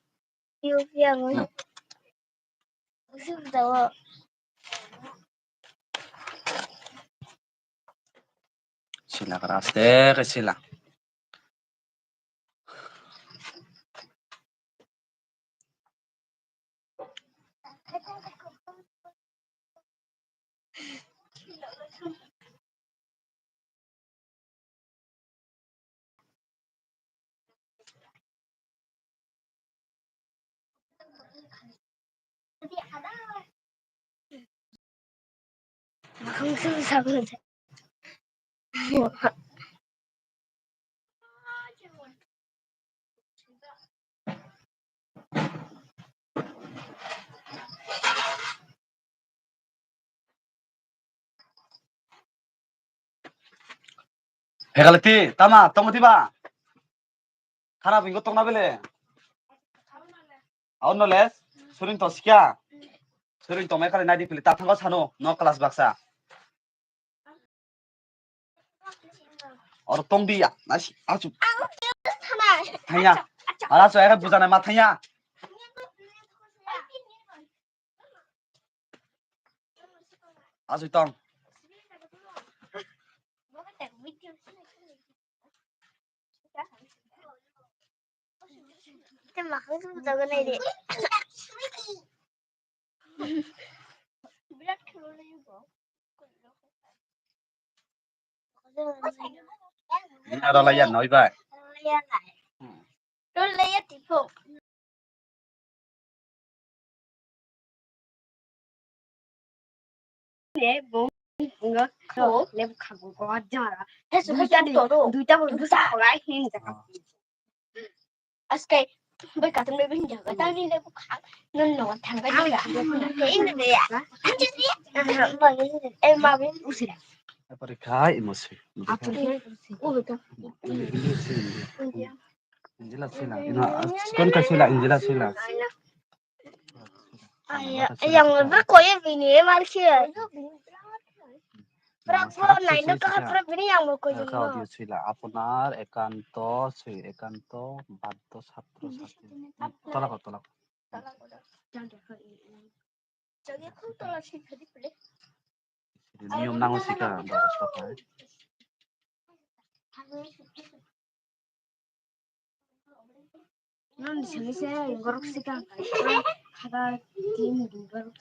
pio piang o. Hmm. Jago. Sila kara aste ke sila. Hegalati, tama, tongo diba? Khara bingo tongna bele? Aw no les? Suring to sikya? Suring to mai khali nai di pili, ta thango sano, no class baksa. Oro tong di ya, nasi, asu. Thanya. Ara so ere bujana ma thanya. Asui tong. Aro lai ya noi bai. Hmm. Lebu khago ko jara. Duita bo, duita bo busa ko lai hin jaka. Aske bai katung lebu hin jaka. Tang ni lebu khag. Non no thang ka. Ini ya. Eh, ma bin. Usira. Apa ri khai emosi. Apa ri khai? Oh, betul. Ini, ini sih. Injila sila. Ina, kon ka sila, injila sila. Yang lebih koye bini, eh, mal sih. Pura, pura naino kaha pura bini yang mau koye. Ka audio sila. Apunar ekanto, sui ekanto, baddo satro satri. Tolak, tolak. Niyom nango sika, non sini se gorok sika, khada tin dui gorok.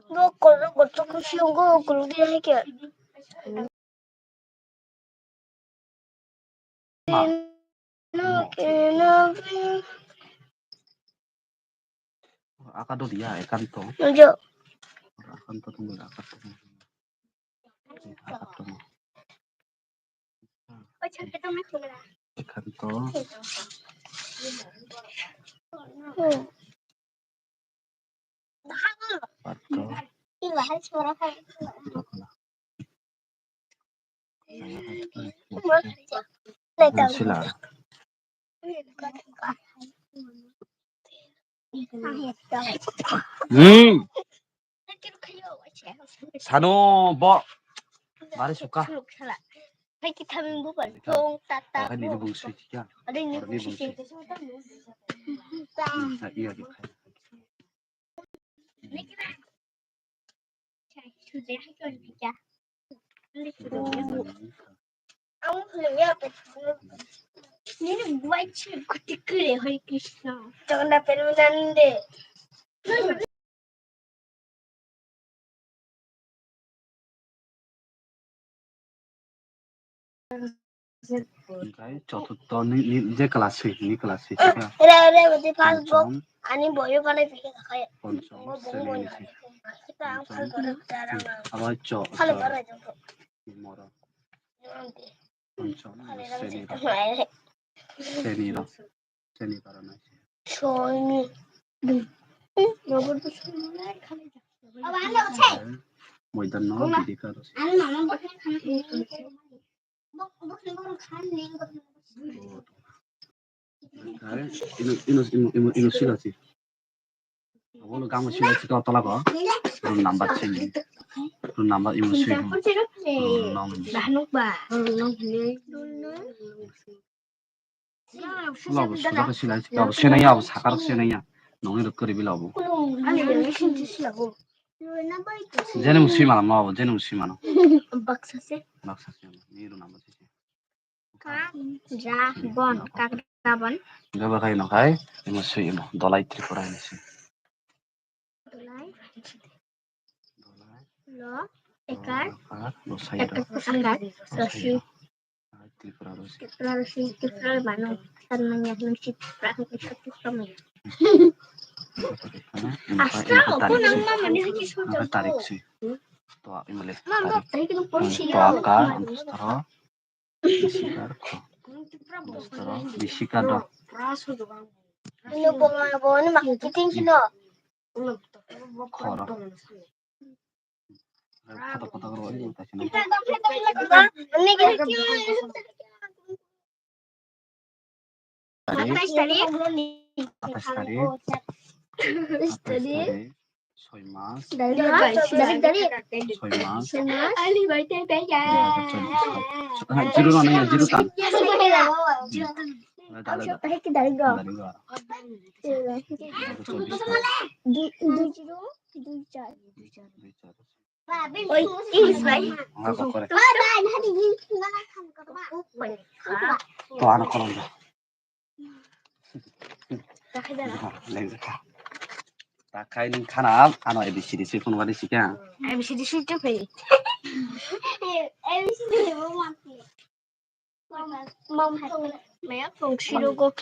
Go kolo go to kusi go kolo dia hai ke. Aka do dia ekanto. Akanto tong dia, akanto. Akanto. Ekanto. Pato. Sila. Hmm. Sano bo. Bari suka. Hai kita minggu kan. Tong tata. Hai ni bung sui ya. Ada ni bung sui. Iya di. Onkhe choturtho ni, ni je class six ni class six kha. Re, re, bwtwi first box. Ponchom, ani boyo balai phikhe khaye. Ponchom, sreni se. Abo cho, cho. Moro. Ponchom, sreni ro. Sreni ro. Sreni ro na. Sreni. Moidan no bidi kha ro. Ino, ino, ino, ino, ino sila si. Abo no gamo sila si to tola ko. Roll number sini. Roll number imo sui. Roll number. Labo sujak sila sika abo senai abo sakar senai ya. Nongni rok kori bila abo. Jene musi mana ma abo jene musi mana. Baksa se. Baksa se. Ni roll number sini. Ka, ja, bon, kagra bon. Gaba khai no khai, imo sui imo, Dolai Tripura ni sui. Dolai. Dolai. Lo, ekar. Lo, ekar, lo, sairo. Ekar, lo, sairo. Tripura lo sui. Tripura lo sui, Tripura lo mano. Tan manya, nung si Tripura, nung si Tripura manya. Asla, ko nang ma mani haki sojo. Tarik sui. To, imo le. Mama, tarik. Tarik no pon si. To, ka, ang staro. Bisikar kho. Dustro, bisikar do. Ino bonga bo ni mak kiting sino. Khoro. Kotor kotor ro ini ta sino. Tarik. Atais tarik. Atais tarik. Atais tarik. Soi mas. Dari, dari, dari. Soi mas. Soi mas. Dui hajar chobbish. Ha, zero na, zero tan. Zero tan. Dari go. Dari go. Dui, dui zero, dui char. Dui char. Oi, English bai. Nga ko kore. To ano kolom da. Takhai nung khana ano A B C D sui phunukha di sikha. A B C D sui tong phai. A B C D bo ma. Maya kong siro go.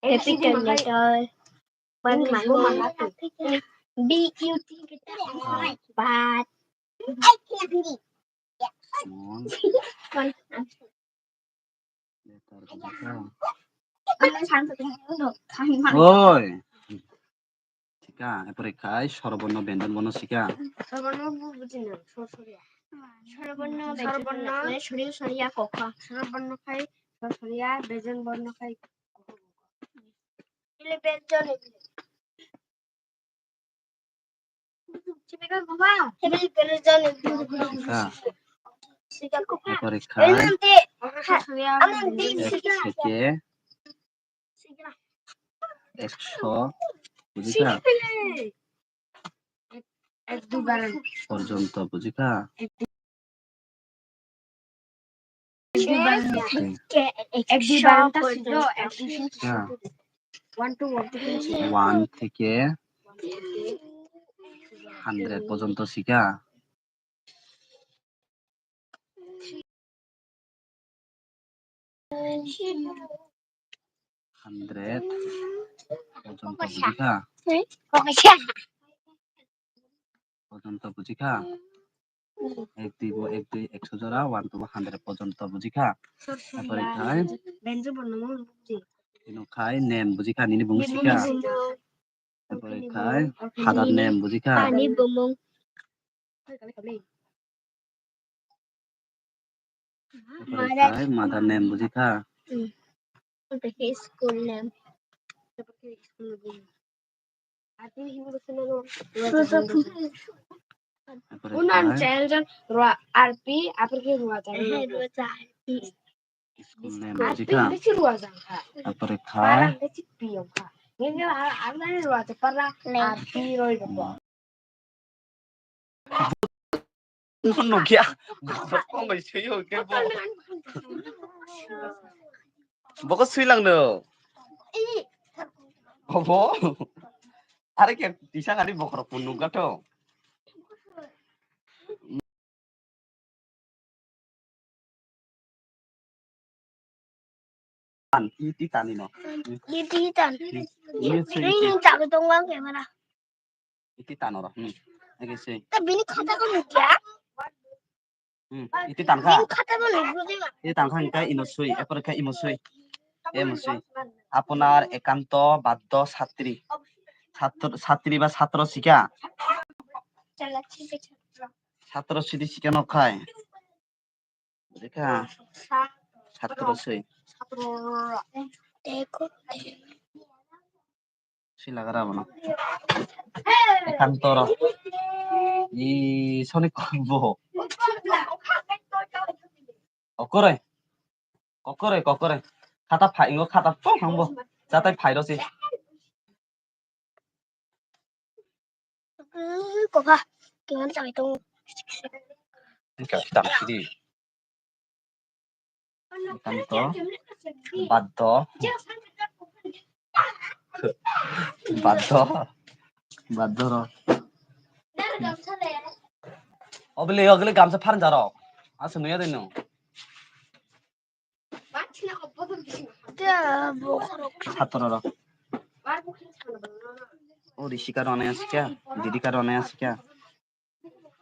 Capital letter. One mano. B U T. But. Mon. One. Letter buji kha. Oi. Sikha, epore khai, soroborno, byanjon borno sikha. Soroborno bo buji na, sor soria. Soroborno, byanjon borno, mane sorio soria kokha. Soroborno khai, sor soria, byanjon borno khai. Ele byanjon. Sikha. Epore khai. X theke ekso, buji kha? Porjonto, buji kha? One theke hundred porjonto sikha. Hundred porjonto buji kha? Porjonto buji kha? Ek dui bo ek dui ekso jora, one to hundred porjonto buji kha? Epore khai. Ino khai name buji kha, nini bumung sikha. Epore khai father name buji kha. Ani bumung. Epore khai mother name buji kha. School name. Epore khai. Unan children rua R P, apor ke rua jang. School name buji kha. Apore khai. Nukya. Boko sui langno. Obo. Are ke tisa kali bokhorok pun nukga to. Tan, iti tani no. Iti tan. Ini sui. Ini tak tong wang ke mana? Iti tan oro. Hmm. Ege sui. Ta bini khata ko nukya? Hmm. Iti tan kha. Bini khata ko nukya. Iti tan kha, hingke ino sui, epore khe imo sui. Emo sui. Aponar ekanto baddo satri. Satr-, satri ba satro sikha. Satro sidi sikha nok khai. Dekha. Satro sui. Sui laga rabo no. Ekhan toro. I soni bo. Okoroi. Kokore, kokore. Khata phai, ingo khata tong thangbo. Chatai phai rw si. Kopa, kiman chai tong. Engka, kita sidi. Tanto, baddo. Baddo. Baddo ro. Obile, ogile gamsa pharang jaro. Asa nuya deno. Satro rok. O rishika rok nai asikya, didika rok nai asikya.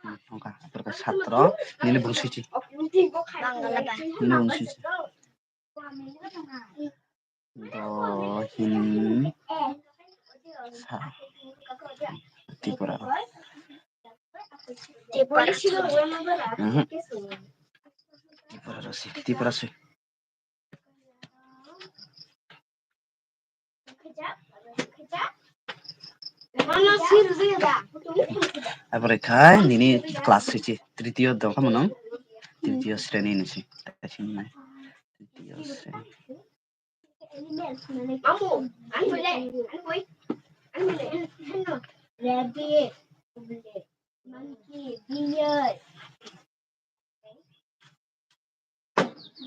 Wngkha, wngkha satro, nini bung swichi. Nini bung swichi. Do, hin, sa, Tripura rok. Tripura. Mhm. Tripura rok si, Tripura si. Abore khai nini class swichi, tritiyo dong kha mwnang, tritiyo sreni nisi. Tritiyo sreni. Rabbit, monkey, deer,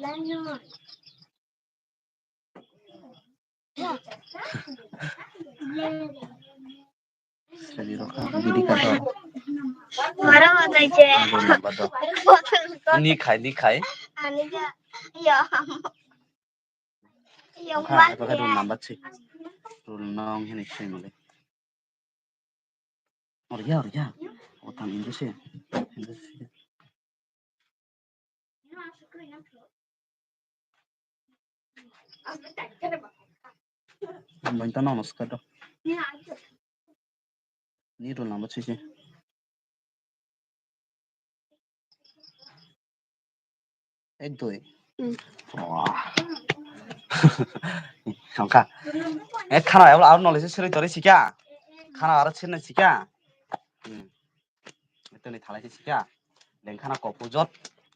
lion. Sadi rokha, bidi kata. Mara matai je. Ago namba do. Ni khai, ni khai. Ani ja. Yo. Yo, Kha, man apa ka ya. Rule number three. Rule nong hini sui mali. Or ya, or ya. O tam English ya. English ya. Ang bantano no skado. Ni rule number three se. Ek, dui. Hmm. Wah. Songkha. Eh, khana aro, aro nole se siroi tori sikya. Khana aro sirna sikya. Hmm. Ito ni thalai se sikya. Lengkhana kopu jot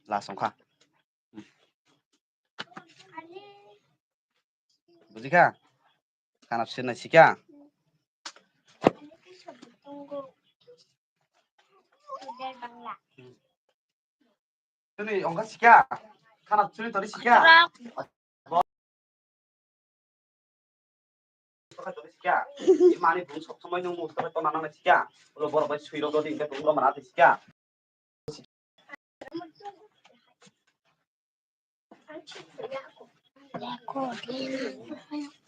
la songkha. Hmm. Bujikha? Khana sirna sikya. Tini ongkha sikya. Khana churi tori sikya. Tori sikya. Mani bung sok somoi nung musta tona nang sikya. Ulo borok bai sui rok dodi ingke tong rok mana sikya.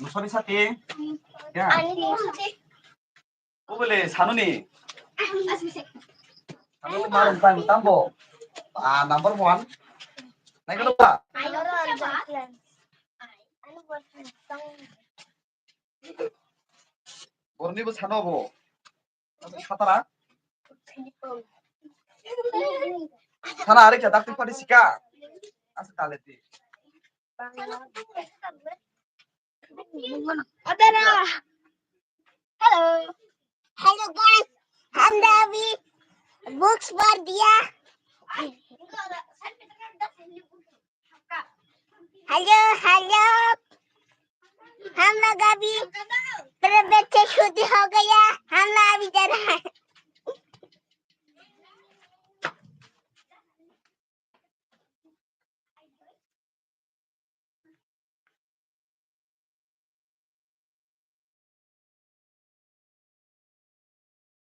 Musori sati. Ya. Ani musori. Ubele sanuni. Alo, marung tang tambo. Ah, number one. Naikolo ba? Borni bo sano bo. Satara. Sana ari kya dakti padi sika. Asa taleti. Hello. Hello guys, हमने अभी books पढ़ दिया। Hello, hello। हम लोग अभी प्राइवेट से छुट्टी हो गया, हम लोग अभी